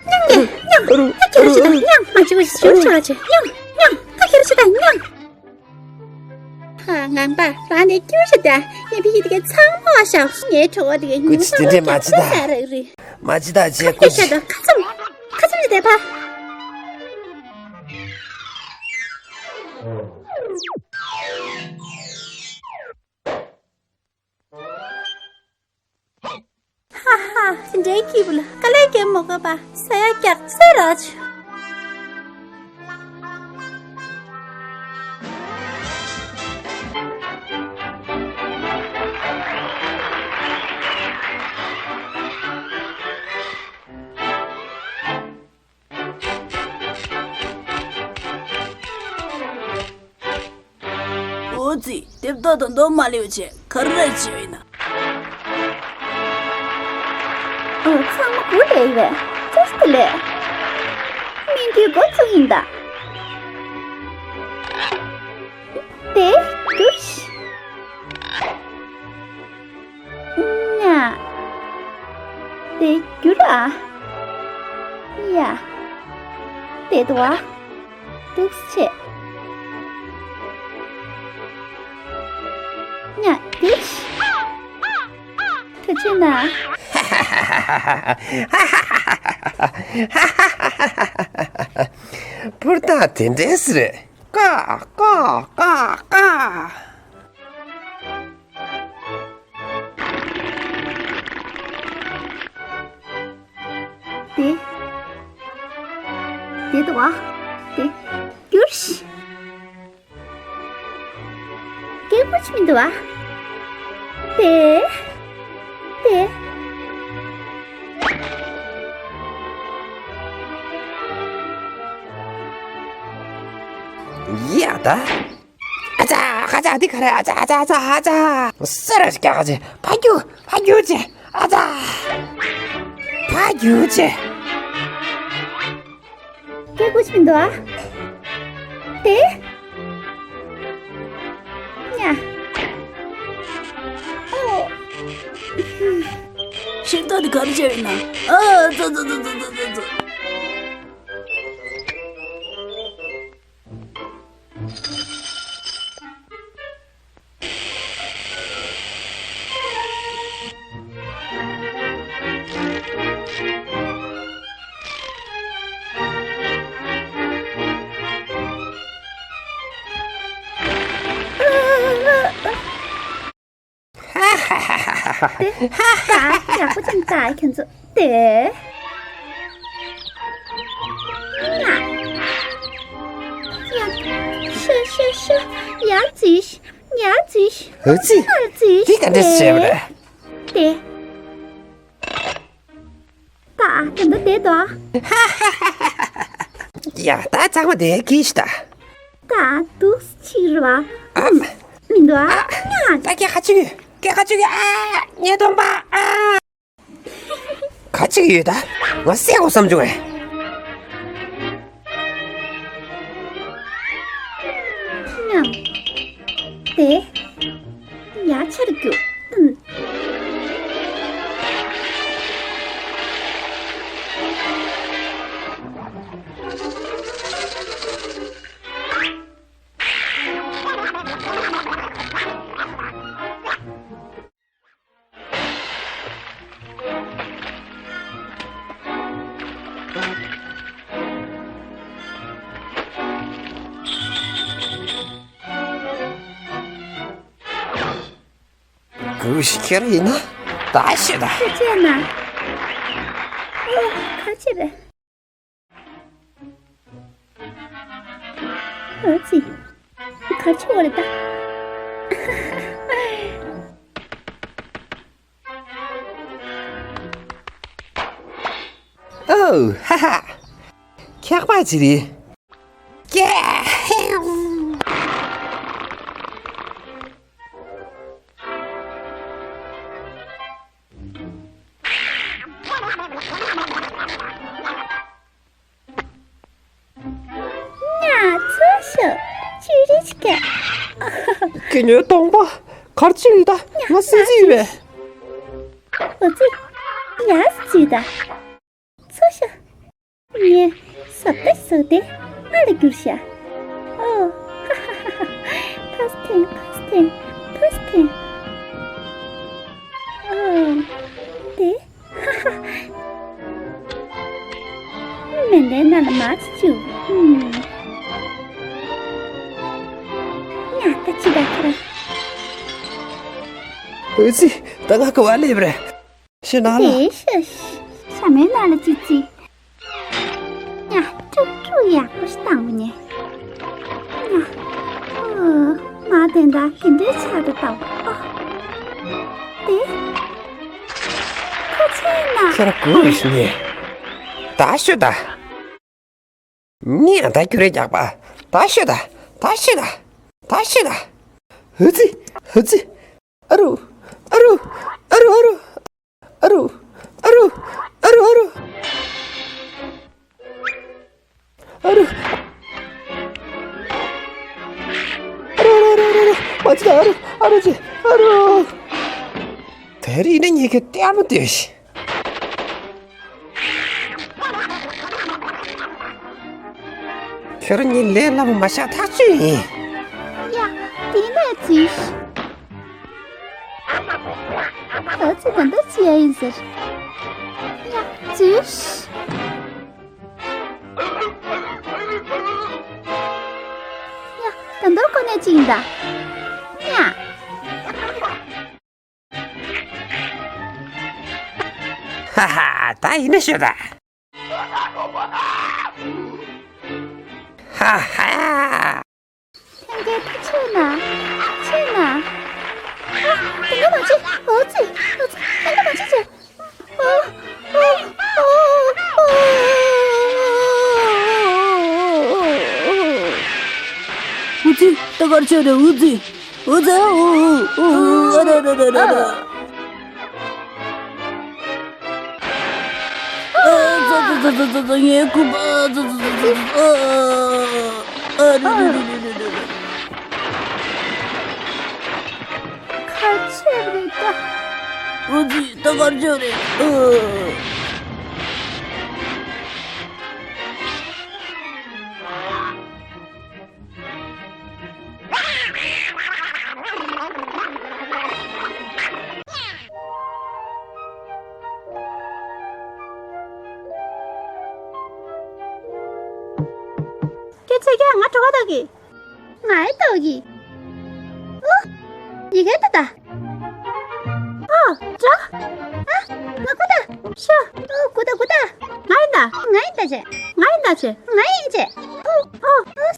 སྙིང་རྗེ། མཉམ། ད་ཁྱེར་ཤི་ད་མཉམ། མ་བྱེད་པ་ཞིག་ཞུ་ཆོག་ཅེ། མཉམ། མཉམ། ད་ཁྱེར་ཤི་ད་མཉམ། ཧ། ངང་པ་རང་ནས་སྐྱུར་ཤི་ད། ངས་བི་ཡི་དེ་གའི་ཚང་མ་བཤགས། ངའི་གྲོད་ཁོག་དེ་གའི་ཉུང་ས་ད་ཅེ་ཀུ་ཅི། མ་ཅི་ད་ཅེ་ཀུ་ཅི། ཁ་ཚུམ། ཁ་ཚུམ་ཅེ་དེ་ཕ། ཧ་ཧ། དེ་འདྲའི་སྐྱིད་པོ་ལ་དཀའ་ལས་རྒྱབ་མ་དགོས་པ་ཟ་ཡ་རྒྱག་ཚར་རོགས། འོ་ཙི། དེབ་ཏོག་དང་མདོ་མ་ལེའུ་བཅས་ག་རེ་རེད་བྱས་ཡིན་ན། ཨོ། ཚང་མ་གུ་ལས་ཡོད། ཅོ་ཤི་ལས། སྨན་བཅོས་འགོ་བཙུགས་ཡིན་ད། དེ་རྒྱུ་ཤི། ཉ། དེ་རྒྱུ་ར། ཡ། དེ་དོ་བ། འདུག་སེ་བྱས། ཉ་འདུག་ད་ཅི་ན། བུར་ཐག་དེ་འདྲས་རེད། ཀ་ཀ་ཀ་ཀ། དེ། དེ་འདུག་བ། དེ། རྒྱུར་ཤི། སྐད་ཀོ་ཆི་མི་འདུག་བ། དེ། དེ། ཡ་ད། ཨ་ཙ། ཨ་ཙ། འདི་ག་རེ། ཨ་ཙ། ཨ་ཙ། ཨ་ཙ། ཨ་ཙ། སེ་ར་ཞིག་རྒྱག་ག་ཅེ། ཕ་རྒྱུག་ཕ་རྒྱུག་ཅེ། ཨ་ཙ། ཕ་རྒྱུག་ཅེ། སྐད་ཀོ་ཆི་མི་འདུག་ཨ། དེ། ཉ། ཨོ། ཤིང་ཏོག་འདི་ག་རེ་བྱས་ཡིན་ན། ཨ་ཙ་ཙ་ཙ། ཧ་ཧ། དེ། ད་ཡག་པོ་ཅིག་ལྟ། ཁྱོད་ཚོ་དེ། ང་། ཡ། ཤོ་ཤོ་ཤོ། ཡར་འཛུལ། ཡར་འཛུལ། ཨ་ཙི། ཡར་འཛུལ། དེ་ག་འདྲ་བྱས་པ་རེད། དེ། ད་དེ་འདྲ་བསྡད་དོ། ཡ། ད་ཚང་མ་དེ་གིས་ཤི་ད། ད་འདུག་ཕྱིར་བ། ཨ། མི་འདུག་ཨ། ད་སྐད་ཁ་ཅིག་ཡོད། སྐད་ཁ་ཅིག་ཡོད། ཨ། ཉེས་སྟོན་པ། ཨ། ཁ་ཅིག་ཡོད་ད། ང་བསད་དགོས་བསམ་བྱུང་ངས། ཉམས། དེ། ཡ་ཆར་རྒྱུག་ཨུམ། གུ་ཤི་ཁྱེར་ཡིན་ན་ད་ཤི་ད། ཁ་ཆེ་ན། ཨོ། ཁ་ཆེ་རེད། ཨ་ཙི། གར་ཆོག་རེད་ད། ཨོ། ཧ་ཧ། ཁྱག་པ་ཅི་རེད། ཀྱེ། ང་ཚོ་ཤོག་ཅི་རེད་ཀྱ། ཀྱེ་ཉོན་སྟོང་པ། གར་ཅི་རེད་ད། ང་སྲིད་རྩིས་ཡོད་པས། འོ་ཙི། ཡ་སི་ཙི་ད། ཚོ་ཤོག་ངས་ཟབ་ཏ་ཟོས་ཏེ་ཨ་ལ་བསྒྱུར་ཤག་ཨོ། ཧ་ཧ་ཧ་ཧ། ཕ་སི་ཐེན། ཕ་སི་ཐེན། ཕ་སི་ཐེན། ཨོ། དེ། ཧ་ཧ། མེ་མདའི་ནང་ལ་མར་ཅིག་བཅུག་ཧུམ། ཡ་ད་ཅི་ད་ཁྱེད་རང་། འོ་ཙི། ད་ང་ག་བ་སླེབས་རེད། ཕྱི་ནང་ལ། དེ་ཤ་ཤ་མོའི་ནང་ལ་ཙི་ཙི། ཡ། ཀྲུག་ཀྲུག་ཡག་པོ་ཞིག་བཏང་བ་ཉེ། ཡ། ཨོ། མ་དེ་འདྲ་གི་འདྲའི་ཆགས་འདུག་ད། ཨོ། དེ། ཁོ་ཚོའི་ནང་། ཁྱེད་རང་གུ་ཡོད་ཤི་ཉེ། ད་ཤོད་ད། ངས་ད་ཁྱོད་རེ་རྒྱག་པ། ད་ཤོད་ད། ད་ཤོད་ད། ད་ཤོད་ད། ཧུ་ཙི། ཧུ་ཙི། ཨ་རུ། ཨ་རུ། ཨ་རུ། ཨ་རུ། ཨ་རུ། ཨ་རུ། ཨ་རུ། ཨ་རུ། ཨ་རུ། ཨ་རུ། ཨ་རུ། ཨ་རུ། ཨ་རུ། ཨ་རུ། ཨ་རུ། དེ་རིང་ནི་ངེད་ཀྱི་ལྟད་མོ་ལྟོས་ཤིག་ཁྱོད་རང་ངའི་ལས་སླ་པོ་མ་བཞག་ཐག་ཆོད་ཡིན། ཡ། དེ་ནས་འཛུལ་ཤིག་ཨ་ཙི། ད་ལྟ་ཅི་ཡ་ཡིན་ཟེར། ཡ། འཛུལ་ཤིག་ཡ། ད་ལྟ་ཁོ་ནས་ཅི་ཡིན་ད། ཡ། ཧ་ཧ། ད་ཡིན་ན་ཤོད་ད། ཧ་ཧ། ལྷན་རྒྱས་ད་ཆོད་ན། ཆོད་ན། ཨ། དེ་འདྲ་མ་བྱེད། འོ་ཙི། འོ་ཙི། དེ་འདྲ་མ་བྱེད་ཅེས། ཨོ། ཨོ། ཨོ། འུ་ཙི། ད་གར་ཆོད་རེད། འུ་ཙི། འུ་ཙི། ཨོ། ཨོ། ཨོ། ཨ་ར་ར་ར་ར་ར། ཨ་ཙི་ཙི་ཙི་ཙི། ངའི་རྐུན་མ། ཨ་ཙི་ཙི་ཙི་ཙི། ཨ། ཨ་རེ་རེ་རེ་རེ་རེ། གར་ཆོད་རེད་ད། འུ་ཙི། ད་གར་ཆོད་རེད། ཨ། ཁྱེད་ཚོས་ཀྱང་ང་གྲོད་ཁོག་ལྟོགས་ཀྱི། ང་ཡང་ལྟོགས་ཀྱི། ཨོ། ཡི་གེ་ལྟ་ད། ཨོ། ཨ། ཨ། ང་ཁོ་ད། ཤོ། ཨོ་ཁོ་ད་ཁོ་ད། ང་ཡིན་ད། ང་ཡིན་ད་ཅེ། ང་ཡིན་ད་ཅེ། ང་ཡིན་ཅེ། ཨོ་ཨོ་ཨོ་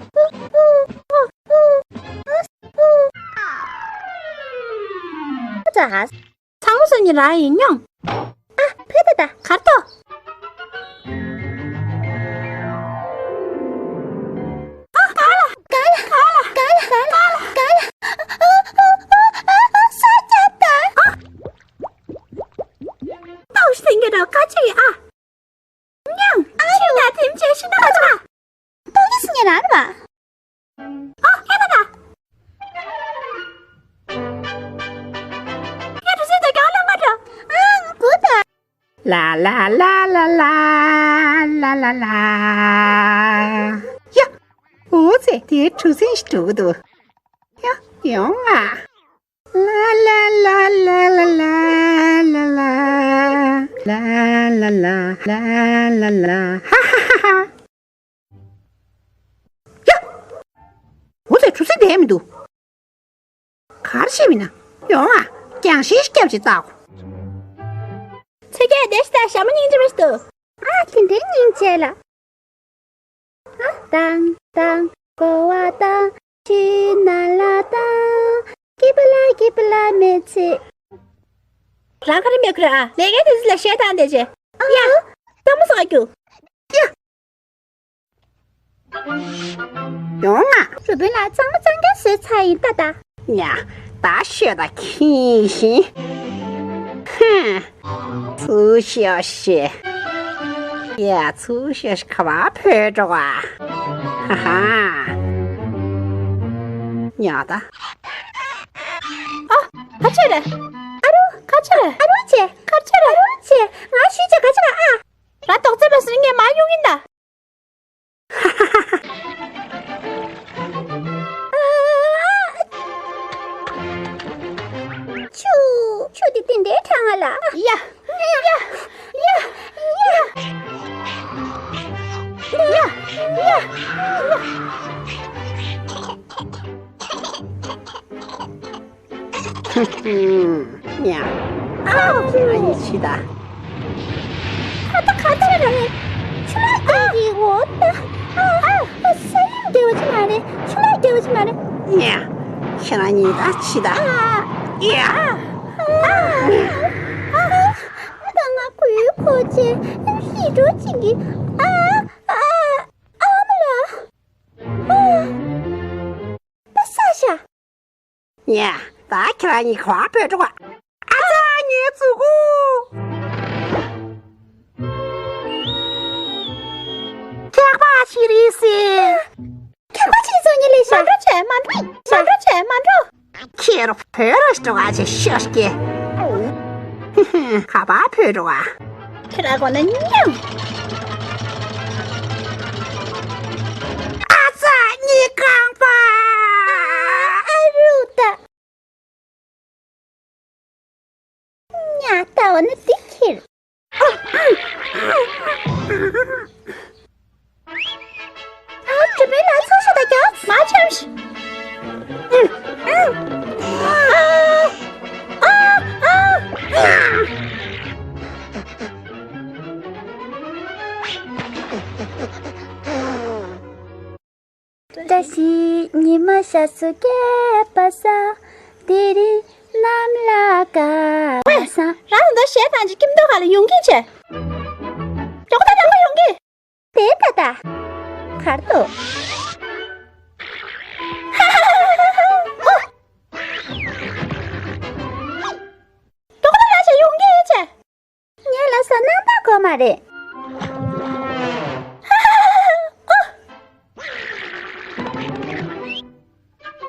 ཨོ་ཨོ་ཨོ། ཨ་ཙ་ཧ། ཚང་མ་སོང་ཉིན་རང་ཡིན་མྱོང་། ཨ། ཕེ་ད་ད། གར་ཏོ། ཨ། ག་ལ་ག་ལ་ག་ལ་ག་ལ་ག་ལ། ཨ་ཨ་ཨ་ཨ་ཨ་ས་ཆ་ད། ཨ། ཏོག་ཙམ་ངེད་རང་ཁ་ཆེ་ཡི་ཨ། མྱང་། ཨ་ཆེ་ཡ་དེམ་ཆེ་ཤི་ན་ཁ་ཆེ་ཨ། ཏོག་ཙམ་ངེད་རང་ར། ཨ། ཧེ་ད་ད། ཧེ་དུ་སི་ད་ག་ལ་མ་ད། ཨ་གུ་ད། ལ་ལ་ལ་ལ་ལ་ལ་ལ་ལ། ཡ། འོ་ཙེ་དེ་གྲུ་གཟིངས་ཤིག་འགྲོ་གི་འདུག་ཡ། ཡོང་ང་། ལ་ལ་ལ་ལ་ལ་ལ་ལ་ལ་ཧ་ཧ་ཧ་ཧ། ཡ། འོ་ཙེ་གྲུ་གཟིངས་བསྡད་མི་འདུག་གར་ཤེས་མིན་ན། ཡོང་ཨ། རྒྱང་ཤེས་སྐྱབས་ཅིག་བཏགས། ཚེ་སྐྱེས་བདེ་ཞིག་དང་ཞྭ་མོ་སྙིང་རྗེ་མི་ཞིག་འདུག་ཨ། དེ་འདྲའི་སྙིང་རྗེ་ལ། ཨ། ཏང་ཏང་ཀོ་བ་ཏང་ཆུ་ན་ལ་ཏང་། ཀི་པ་ལ་ཀི་པ་ལ་མེ་ཚེ། རང་ག་རེ་མེད་ཁུ་ར་ཨ། ལས་ཀའི་དུས་ཚོད་ལ་གཞས་བཏང་བསྡད་ཅེ། ཡ། ཏང་མོ་སོགས་རྒྱུ། ཡ། ཡོང་ང་། རུ་དཔོན་ལགས་གཙང་མ་གཙང་རྐྱང་བཟོས་ཚར་ཡིན་ད་ད། ཉ། ད་ཤོད་ད་ཁྱིམ་ཤིང་། ཧུམ། ཚུར་ཤོག་ཤིག་ཡ། ཚུར་ཤོག་ཤིག་ག་པར་བུད་འགྲོ་བ། ཧ་ཧ། ཉ་ད། ཨ། ག་ཆེ་རེད། ཨ་རུ། ག་ཆེ་རེད། ཨ་རུ་ཆེ། ག་ཆེ་རེད། ཨ་རུ་ཆེ། ང་ཤི་ཆེ་ག་ཆེ་རེད་ཨ། ར་དོག་རྩེ་བས་སུ་ངས་མ་གཡུག་ཡིན་ད། ཆུ། ཆུ་དེ་དེ་འདྲའི་གྲང་ང་ལ། ཡ། ཡ། ཡ། ཡ། ཡ། ཡ། ཉ། ཨའོ། ང་ཡི་ཕྱི་ད། ཁ་ཏ་ཁ་ཏ་རེད། ཆུ་ལ་རྒྱལ་གྱི་འོ་ད། ཨ། ཨ། ས་ཡོམ་རྒྱལ་བ་ཅི་མ་རེད། ཆུ་ལ་རྒྱལ་བ་ཅི་མ་རེད། ཉ། ཁྱེད་རང་གཉིས་ད་ཕྱི་ད། ཨ། ཡ། ཨ། ཨ། ད་ང་ཁོའི་ཁོ་ཆེ་ཤི་འགྲོ་ཅིག་གི། ཨ། ཨ། ཨ་མ་ལ། ཨ། པ་ས་ཤ། ཉ། ད་ཁྱེད་རང་གཉིས་ག་པར་བུད་འགྲོ་ག་ཨ་ཙ་ངའི་མཛུ་གུ། ཁྱག་པ་ཤི་རེད་ཟེར། ཁྱག་པ་ཤི་སོང་ཉིན་ལས་ཤ། མ་འགྲོ་བྱས་མ་འགྲོ། མ་འགྲོ་བྱས་མ་འགྲོ། ཁྱེད་རང་བུད་ར་འགྲོ་ག་ཅེས་ཤོད་ཀྱི། ག་པར་བུད་འགྲོ་ག་ཁྱེད་རང་གོ་ན་མྱང་། ཨ་ཙ་གཉིད་རྐང་པ། ཨ་རུ་ད། ཉ་ལྟ་བ་ནི་འདི་ཁྱེར། ཨ། གྲུ་པའི་ལ་ཚོགས་ཤོག་དང་རྒྱག་མ་འཆམ་ཞིག་བཀྲ་ཤིས་ཉི་མ་ཤར་སོང་སྐྱེས་པ་སང་། དེ་རིང་གནམ་ལ་དཀར་སང་། རང་ད་གཞས་བཏང་ཅིག་སྐྱིད་མདོག་ཁ་ལ་ཡོང་གི་བྱས། མགྱོགས་ད་དང་པོ་ཡོང་གི་དེ་ད་ད། གར་འདུག་མགྱོགས་ད་རང་ཞིག་ཡོང་གི་བྱས། ངས་ལབ་སོང་། རྣམ་པ་གོ་མ་རེད།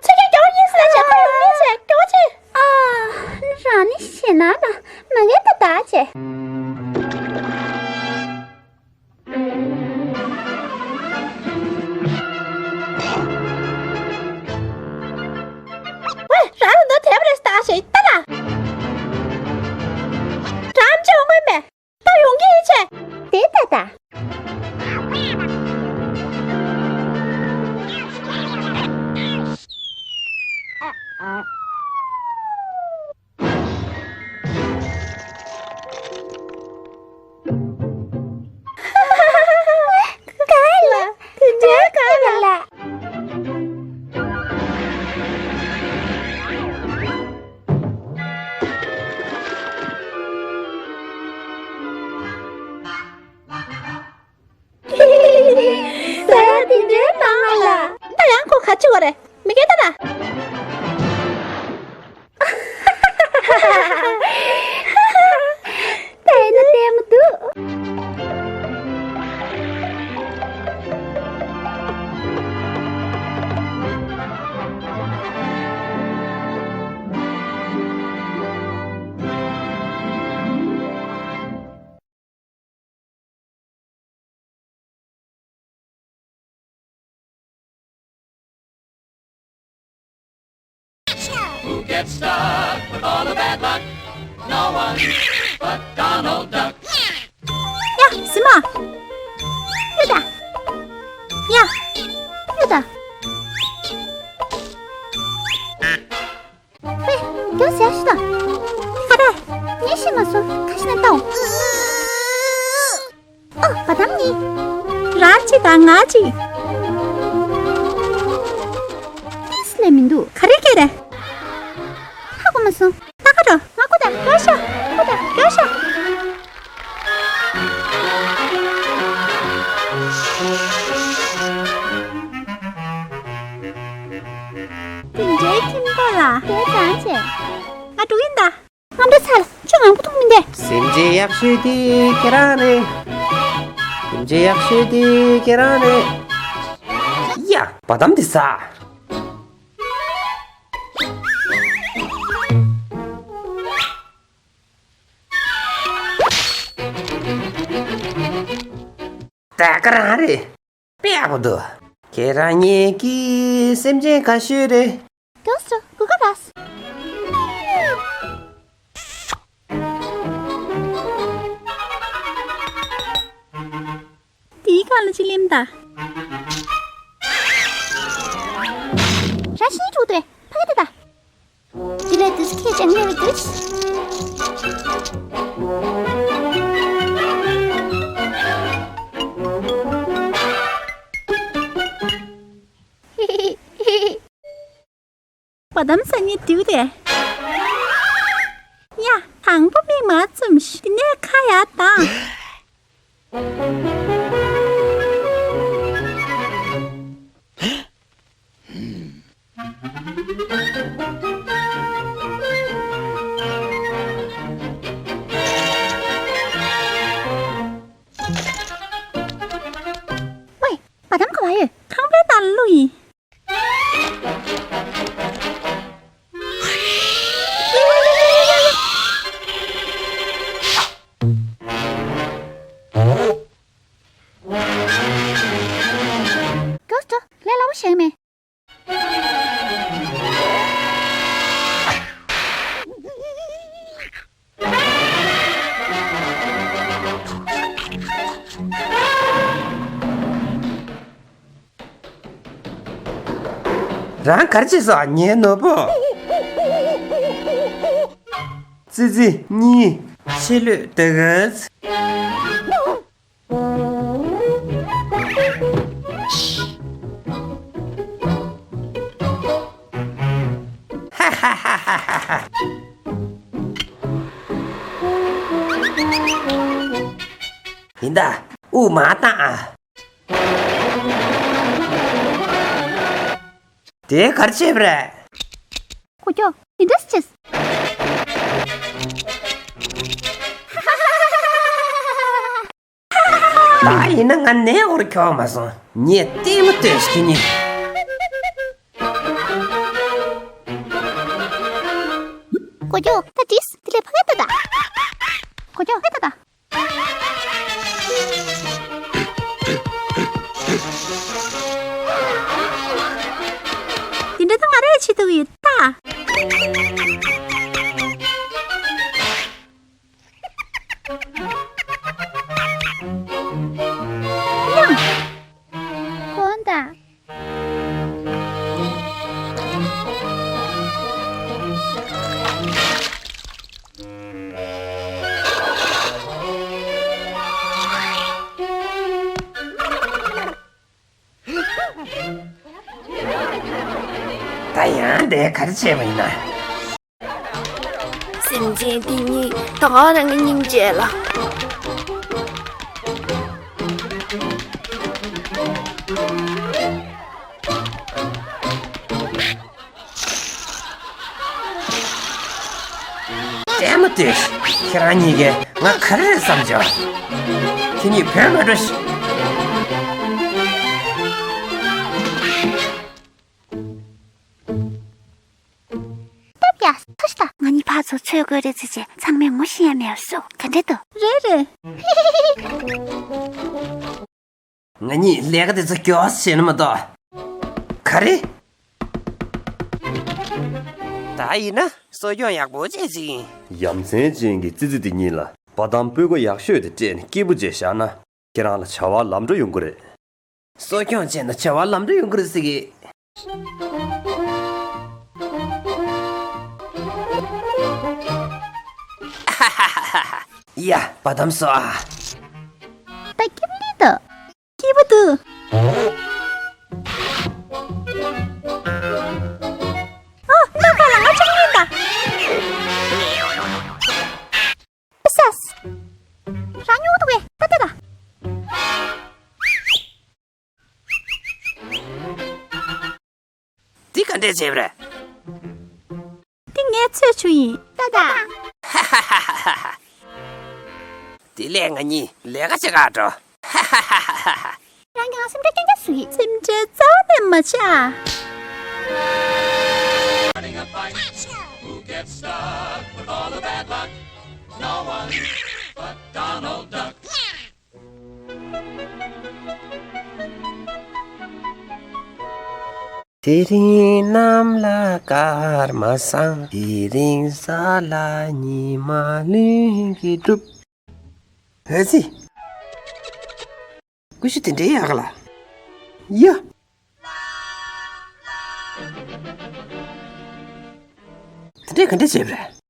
ཚེ་སྐྱིད་མགྱོགས་ཡིན་ཟེར་ལ་བྱས་ཁོ་ཡོང་མིན་ཟེར་མགྱོགས་ཆེ། ཨ། རང་ནི་ཞེད་སྣང་ལ་མ་ངེས་ད་ད་བྱས། ཝེ། རང་ལ་འདོད་དེ་བ་རེད་ད་ཞེས་ལྟ་ལ། རང་ཅི་འོང་གི་མེད། ད་ཡོང་གི་ཡིན་ཆེ། དེ་ད་ད། ཅི་གོ་རེད། མི་སྐད་ད་ལ། ད་ཡིན་ན་ལྟད་མོ་འདུག Who gets stuck with all the bad luck? No one but Donald Duck. ཡ། ཟི་མ། ཡོད་ད། ཡ། ཡོད་ད། ཧེ། མགྱོགས་བྱས་ཤོག་དང་། ཨ་རེ། ངས་ཤེས་མ་སོང་། ཁ་ཤས་ན་ལྟ་འོང་། ཨོ། བ་དམ་གཉིས། རང་གཅིག་དང་ང་གཅིག་ཏིས་ལས་མི་འདུག་ག་རེ་སྐད་རེད། ཧ་གོ་མ་སོང་། ལྟ་ག་རོ། ང་ཀུ་དང་རྒྱོ་ཤོག་ཀུ་དང་རྒྱོ་ཤོག་དེ་འདྲའི་ཁྱིམ་པ་ལ་དེ་ཙང་བྱས། ང་འགྲོ་ཡིན་ད། ང་འདྲ་ཚར་ཅུང་ངང་པོ་མཐོང་མི་འདུག་སེམས་ཅན་ཡག་ཤོས་དེ་ཁྱེད་རང་རེད། སེམས་ཅན་ཡག་ཤོས་དེ་ཁྱེད་རང་རེད། ཡ། བ་དམ་དེ་ཟ། ད་ག་རང་རེད། དཔེ་ཡག་པོ་འདུག་ཁྱེད་རང་གཉིས་ཀྱིས་སེམས་ཅན་ག་ཤོས་རེད། མགྱོགས་སུ་སྒུག་ག་ར། དེའི་སྒང་ལ་ཅིག་ལེན་ད། ར་ཤི་ནི་ཐུག་ཏེ་ཕ་གི་ཏེ་ད། དེ་ལས་དུས་ཁྱེད་ཅན་ནེ་བི་དུས། བ་དམ་ས་ནི་དུས་རེད། ཡ། དང་པོ་མིག་མ་བཙུམ་ཤིག་དེ་ནས་ཁ་ཡར་གདངས། ཝེ། བ་དམ་ག་བ་ཡོད། ཁང་པའི་ནང་ལ་བླུགས་ཡིན། མགྱོགས་སུ་འགྲོ། ལས་སླ་པོ་ཞིག་མེད། རང་ག་རེ་བྱས་སོང་ངའི་ནོར་བུ། ཙི་ཙི་གཉིས། ཕྱི་ལོས་དེ་ག་ཚོད། ཡིན་ད། དབུགས་མ་བཏང་ཨ། དེ་ག་རེ་བྱས་པ་རེད། ཀོ་ཀྱོ། འདི་འདྲ་ཅིག་ད་ཡིན་ན་ང་ནས་འོར་ཁྱོག་མ་སོང་། ངས་ལྟད་མོ་ལྟོས་ཤིག་ནི། ཀོ་ཀྱོ། ད་དྲིས། དེ་ལས་ཕ་གི་ཏོ་ད། ཀོ་ཀྱོ། ཕ་གི་ཏོ་ད། དེ་འདྲ་ད་ང་རའི་ཆེད་དུ་ཡིན་ད། ཡང་། གོན་ད། ད་ཡང་དེ་ག་རེ་བྱས་པ་ཡིན་ན། སེམས་ཅན་དེ་གཉིས་ད་ག་རང་གི་སྙིང་རྗེ་ལ། ཁྱེད་རང་གཉིས་ཀས་ང་ག་རེ་རེད་བསམ་བྱུང་། ཁྱེད་གཉིས་བོད་མ་འགྲོ་ཤི། སྟབས་ཡག་ཐུགས་ཤ། ང་གཉིས་ཕར་ཚུར་འཚོལ་དགོས་རེད་ཟེར་བྱས་ཚང་མས་ངོ་ཤེས་ཡ་མེད་བཟོ་ག་འདྲ་འདུག་རེད་རེད། ང་གཉིས་ལས་ཀ་དེ་ཚོ་མགྱོགས་བྱས་ན་མ་གཏོགས། ག་རེ། ད་ཡིན་ན་གསོ་སྐྱོང་ཡག་པོ་བྱས་ཅིག་ཡིན། ཡ་མཚན་ཅན་གྱི་ཙི་ཙི་དེ་གཉིས་ལ་བ་དམ་སྤུས་ཀ་ཡག་ཤོས་དེ་སྤྲད་ནས་སྐྱིད་པོ་བྱས་བཞག་ན། ཁྱེད་རང་ལ་བྱ་བ་ལམ་འགྲོ་ཡོང་གི་རེད། གསོ་སྐྱོང་བྱས་ན་བྱ་བ་ལམ་འགྲོ་ཡོང་གི་རེད་ཟེར་གི། ཡ། བ་དམ་སོ་ཨ། ད་སྐྱིད་པོ་ལི་ད། སྐྱིད་པོ་འདུག་ཨ། སྣ་ཁ་ལ་ང་ཆུང་ཡིན་ད། ཨ་ཤས། རང་ཉོ་འདུག་གས་ད་ལྟ་ད། འདི་ག་འདྲས་བྱས་པ་རེད། འདི་ངའི་ཚོས་ཆུ་ཡིན་ད་ད། དེ་ལས་ང་གཉིས་ལས་ཀ་བྱེད་ག་འགྲོ། རང་གི་ང་སེམས་ཁྲལ་རྐྱང་རྐྱང་བཟོ་ཡིན། སེམས་ཁྲལ་རྩ་བ་ནས་མ་བྱེད་ཨ། Who gets stuck with all the bad luck? No one but Donald Duck. དེ་རིང་གནམ་ལ་སྐར་མ་བསང་། དེ་རིང་ས་ལ་ཉི་མ་ལྷུན་གྱིས་གྲུབ། ཨ་ཙི། ཀུ་ཤུ་དེ་འདྲའི་ཡག་ག་ལ། ཡ། དེ་འདྲས་ག་འདྲས་བྱས་པ་རེད།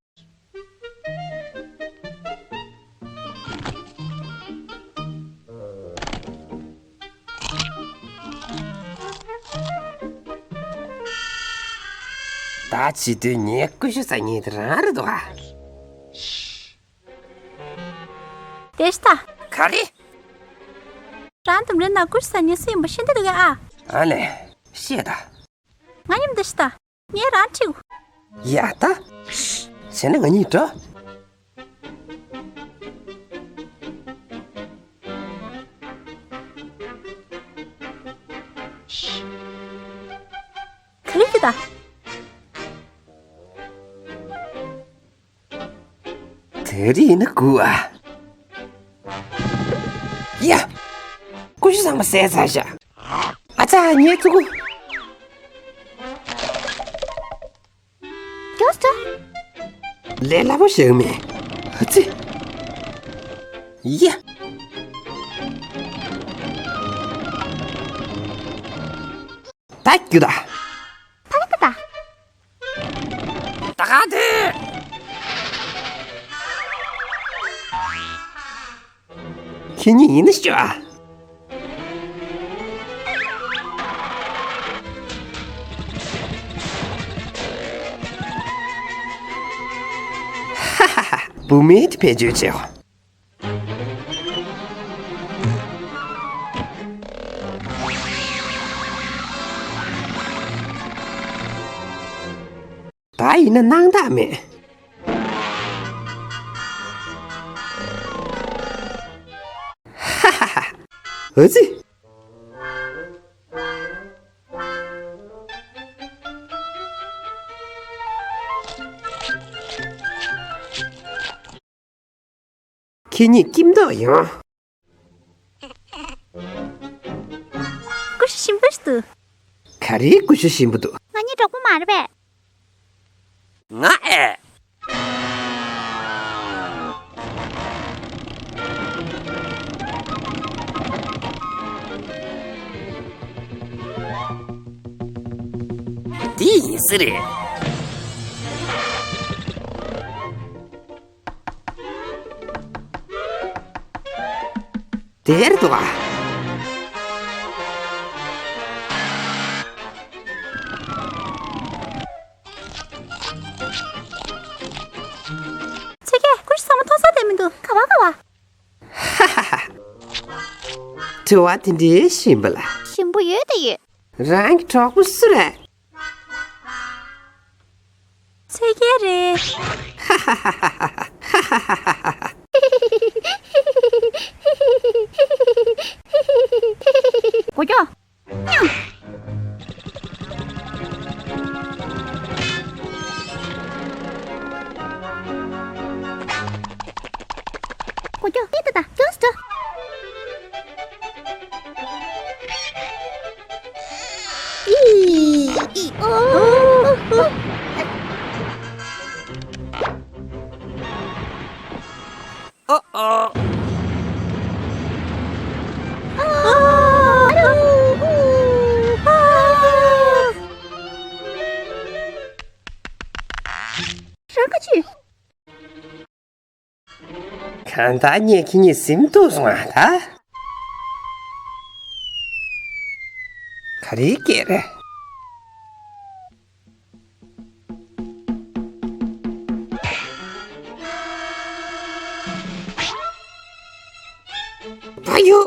ད་བྱེད་དུས་ངའི་ཀུ་ཤུ་ཟ་མཁན་དེ་རང་རེད་འདུག་ག། དེ་ཤ་ད། ག་རེ། རང་དུམ་རེ་ན་ཀུ་ཤུ་ཟ་མཁན་སུ་ཡིན་པ་ཤེས་འདོད་འདུག་གས་ཨ། ཨ་ལེ། ཤེས་ད། ང་མཉམ་དུ་ཤ་ད། ངས་རང་ཁྲིད། ཡ་ད། བྱས་ན་ང་གཉིས་འགྲོ། ག་རེ་ཞུ་ད། དེ་རིང་ནི་དགུ་ཨ། ཡ། ཀུ་ཤུ་ཚང་མ་ཟས་ཚར་ཤག་ཨ་ཙ་ངའི་ཕྲུ་གུ། མགྱོགས་སོ། ལས་སླ་པོ་ཞིག་མེད། ཨ་ཙི། ཡ། ད་རྒྱུགས་ད། ཕ་གི་ད། ད་ག་དེ། ཁྱེད་གཉིས་ཡིན་ན་ཤོག་ཨ། ཧ་ཧ་ཧ། བུད་མེད་དེ་བེད་སྤྱོད་བྱེད། ད་ཡིན་ན་སྣང་དག་མེད། ཧ་ཧ་ཧ། ཨ་ཙི། ཁྱེད་གཉིས་སྐྱིད་མདོག་ཡོང་། ཀུ་ཤུ་ཞིམ་པོ་ཞིག་འདུག་ག་རེའི་ཀུ་ཤུ་ཞིམ་པོ་འདུག་ང་གཉིས་གྲོགས་པོ་མ་རེད་པས། ང་ཨེ། འདི་ཡིན་ས་རེད། དེར་འདུག་ག་ཚེ་གེ་ཀུ་ཤུ་ཚང་མ་མཐོང་ས་དེ་མི་འདུག་ག་བ་ག་བ། ཧ་ཧ་ཧ། དྲི་བ་དེ་འདྲའི་ཞིམ་པ་ལ། ཞིམ་པོ་ཡོད་དེ་ཡོད། རང་གི་གྲོགས་པོ་སུ་རེད། ཚེ་གེ་རེད། ཧ་ཧ་ཧ་ཧ། སྒོ་རྒྱག་སྒོ་རྒྱག་ཏི་ཏི་ཏ་ཀྱོས་ཏོ། ཨི་ཨི་ཨོ། ཨོ་ཨོ། རང་ག་ཅི། གང་ལྟར་ངས་ཁྱེད་གཉིས་ཟིན་ཐུབ་སོང་ཨ་ད། ག་རེའི་སྐད་རེད། ད་ཡོ།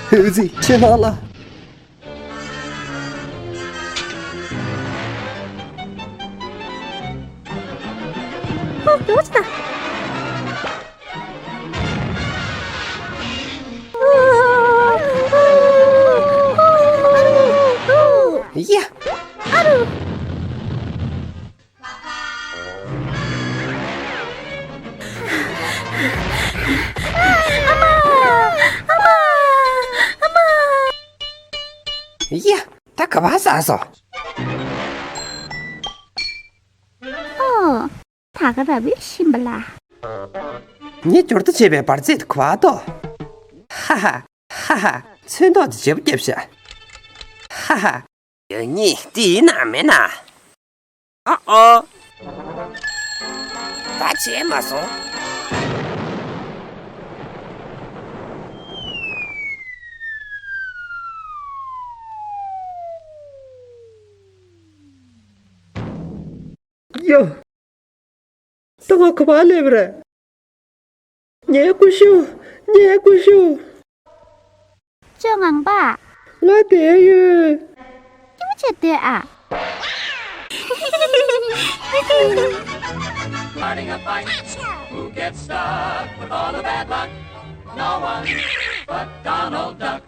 ཧུ་ཙི་ཕྱི་ནང་ལ། ཨོ་ཡོ་ཅི་ད། ཡ། ཨ་རུ། ཨ་མ། ཨ་མ། ཨ་མ། ཡ། ད་ག་པར་ཟག་སོང་། ཨོ། ད་ག་ར་བའི་ཤིམ་པ་ལ། ངས་འབྱོར་ཐོ་བྱས་པའི་འབར་རྫས་དེ་ག་པར་དོ། ཧ་ཧ། ཧ་ཧ། ཚོན་མདོག་དེ་བརྗེ་པོ་བརྒྱབ་ཤག་ཧ་ཧ། ཡང་སྙིང་འདི་ཡིན་ན་མིན་ན། ཨ་ཨོ། ད་བྱས་མ་སོང་། ཡ། ད་ང་ག་པར་སླེབས་རེད། ངའི་ཀུ་ཤུ། ངའི་ཀུ་ཤུ། ཅོ་ངང་པ། ང་བསྡད་ཡོད། སྐྱིད་པོ་བྱས་སྡོད་ཨ། Starting a fight. Who gets stuck with all the bad luck? No one but Donald Duck.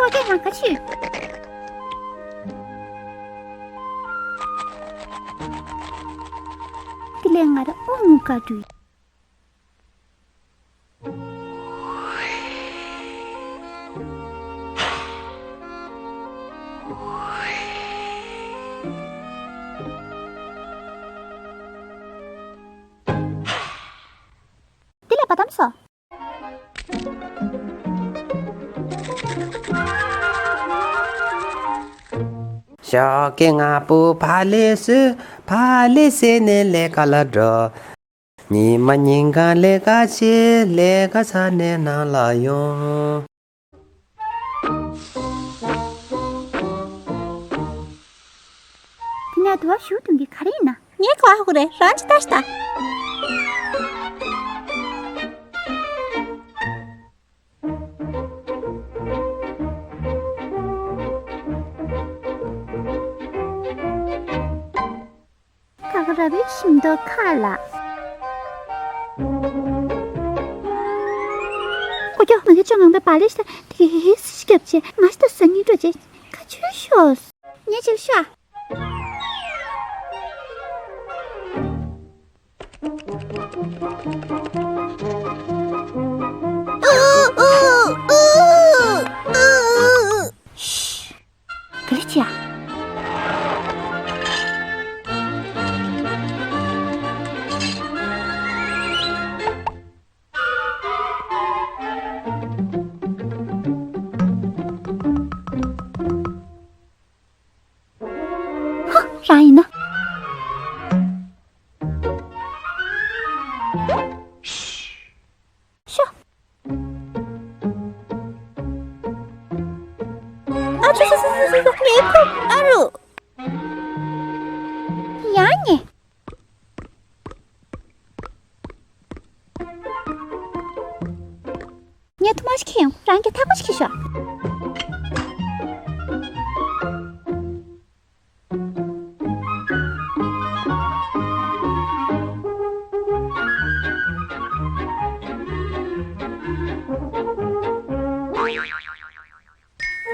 ཀོ་ཏེ་ང་ག་ཆུ། དེ་ལས་ང་ར་ཨོ་ངུ་ག་དུས། དེ་ལས་བ་དམ་སོ། ཞོགས་ཀས་སྔ་པོ་ཕ་ལེ་སུ་ཕ་ལེ་སེ་ནས་ལས་ཀ་ལ་འགྲོ། ཉི་མ་ཉིན་གང་ལས་ཀ་བྱེད། ལས་ཀ་ཚར་ནས་ནང་ལ་ཡོང་། དེ་ནས་དུ་བ་ཞུ་དུང་གི་ག་རེ་ཡིན་ན། ངས་གོ་ཧ་གོ་རེད། རང་ཅི་ལྟ་ཞིག་ལྟ། ཁ་ཁ་ར་བའི་ཤིང་ཏོག་ཁ་ལ། ཨོ་ཀྱོ། ང་གི་ཅོ་ངང་པའི་བ་ལེ་ཤ་དེ་གའི་སི་ཤི་རྒྱབ་ཆེ་ང་ཤི་ཏོ་ས་ཉིན་འགྲོ་ཆེ་ཁ་ཆུ་ཤོག་ཉེ་ཆེ་ཤ། ག་རེ་བྱས་ཨ། ཧ། རང་ཡིན་ན། ངའི་ཁུག་ཨ་རུ། ཡང་ཉེ། ངས་ཐུག་མ་ཞིག་ཁྱེར་ཡོང་། རང་གི་ཐག་པ་ཞིག་ཤོག།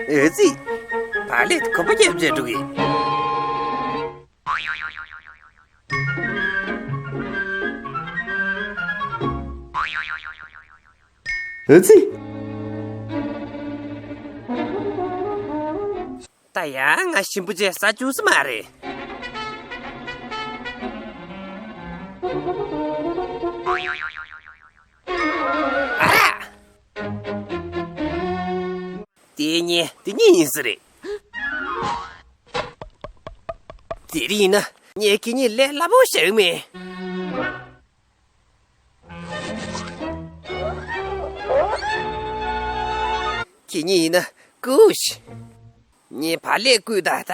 ཨེ་ཙི། བག་ལེབ་གོམ་པ་རྒྱབ་བྱས་འགྲོ་གི། ཨེ་ཙི། ད་ཡང་ང་ཞིམ་པོ་བྱས་ཟ་བཅུག་ས་མ་རེད། ཨ་ར། དེ་ཉེ་དེ་ཉེ་ཡིན་ས་རེད། དེ་རིང་ཡིན་ན་ངས་ཁྱེད་གཉིས་ལས་སླ་པོ་བཞག་མེད། ཁྱེད་གཉིས་ཡིན་ན་ཀུ་ཤ། ངས་བག་ལེབ་བསྐུས་ད་ད།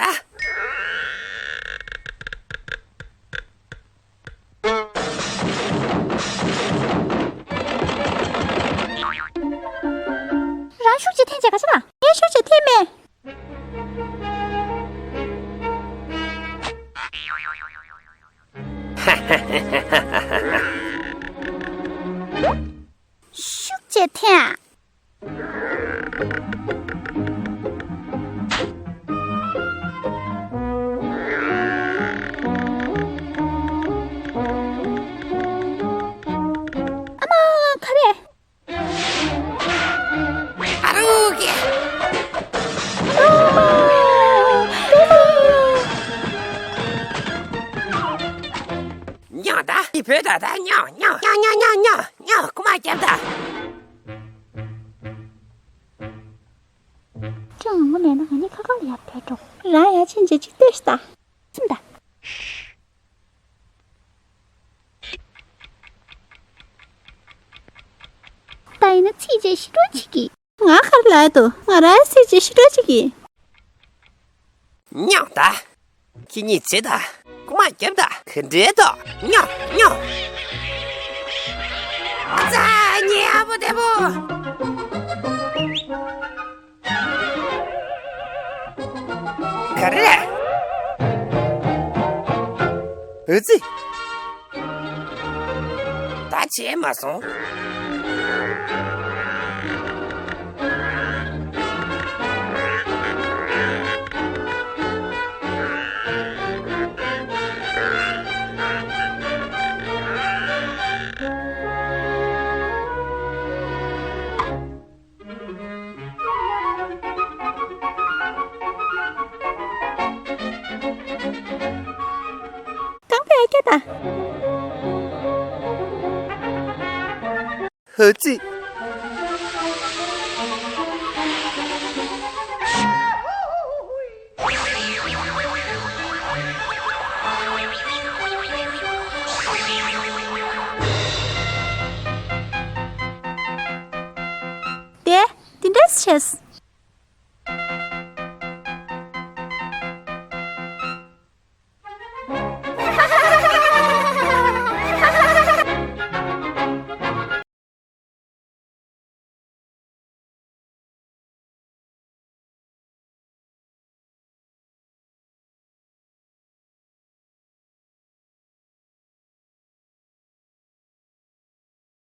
རང་ཤུགས་ཀྱིས་འཐེན་བྱས་ག་ཆ་ལ། ངས་ཤུགས་ཀྱིས་འཐེན་མེད། ཤུགས་ཀྱིས་འཐེན་ཨ། ཨ་མ། ག་རེ། ཨ་རོག་གི། ཉོ་ད། འདི་བོད་ད་ད་ཉོ་ཉོ་ཉོ་ཉོ་ཉོ་ཉོ་ཉོ་རྐུ་མ་རྒྱབ་ད། ཅང་ངོ་མེད་ན་ང་ནི་ཁ་ཁ་ལ་ཡར་བྲོས་འགྲོ། རང་ཡར་ཕྱིན་རྗེས་ཅིག་ལྟོས་ཤིག་ད། སེམས་ད། ད་ཡིན་ན་ཚིག་བཅད་ཤི་འགྲོ་བྱེད་ཀྱི། ང་ག་རེ་ལབ་འདུག་ང་རང་ཚིག་བཅད་ཤི་འགྲོ་བྱེད་ཀྱི། ཉོ་ད། ཁྱེད་གཉིས་བྱེད་ད། རྐུ་མ་རྒྱབ་ད། ག་འདྲའི་ཏོ། ཉོ་ཉོ། ཙ་ཉེ་ཨ་བོ་དེ་བོ། ག་རེ་རེད། ཨེ་ཙི། ད་བྱས་མ་སོང་། རྐང་པའི་སྐད་དང་། ཧ་ཙི། དེ། དེ་འདྲས་བྱས།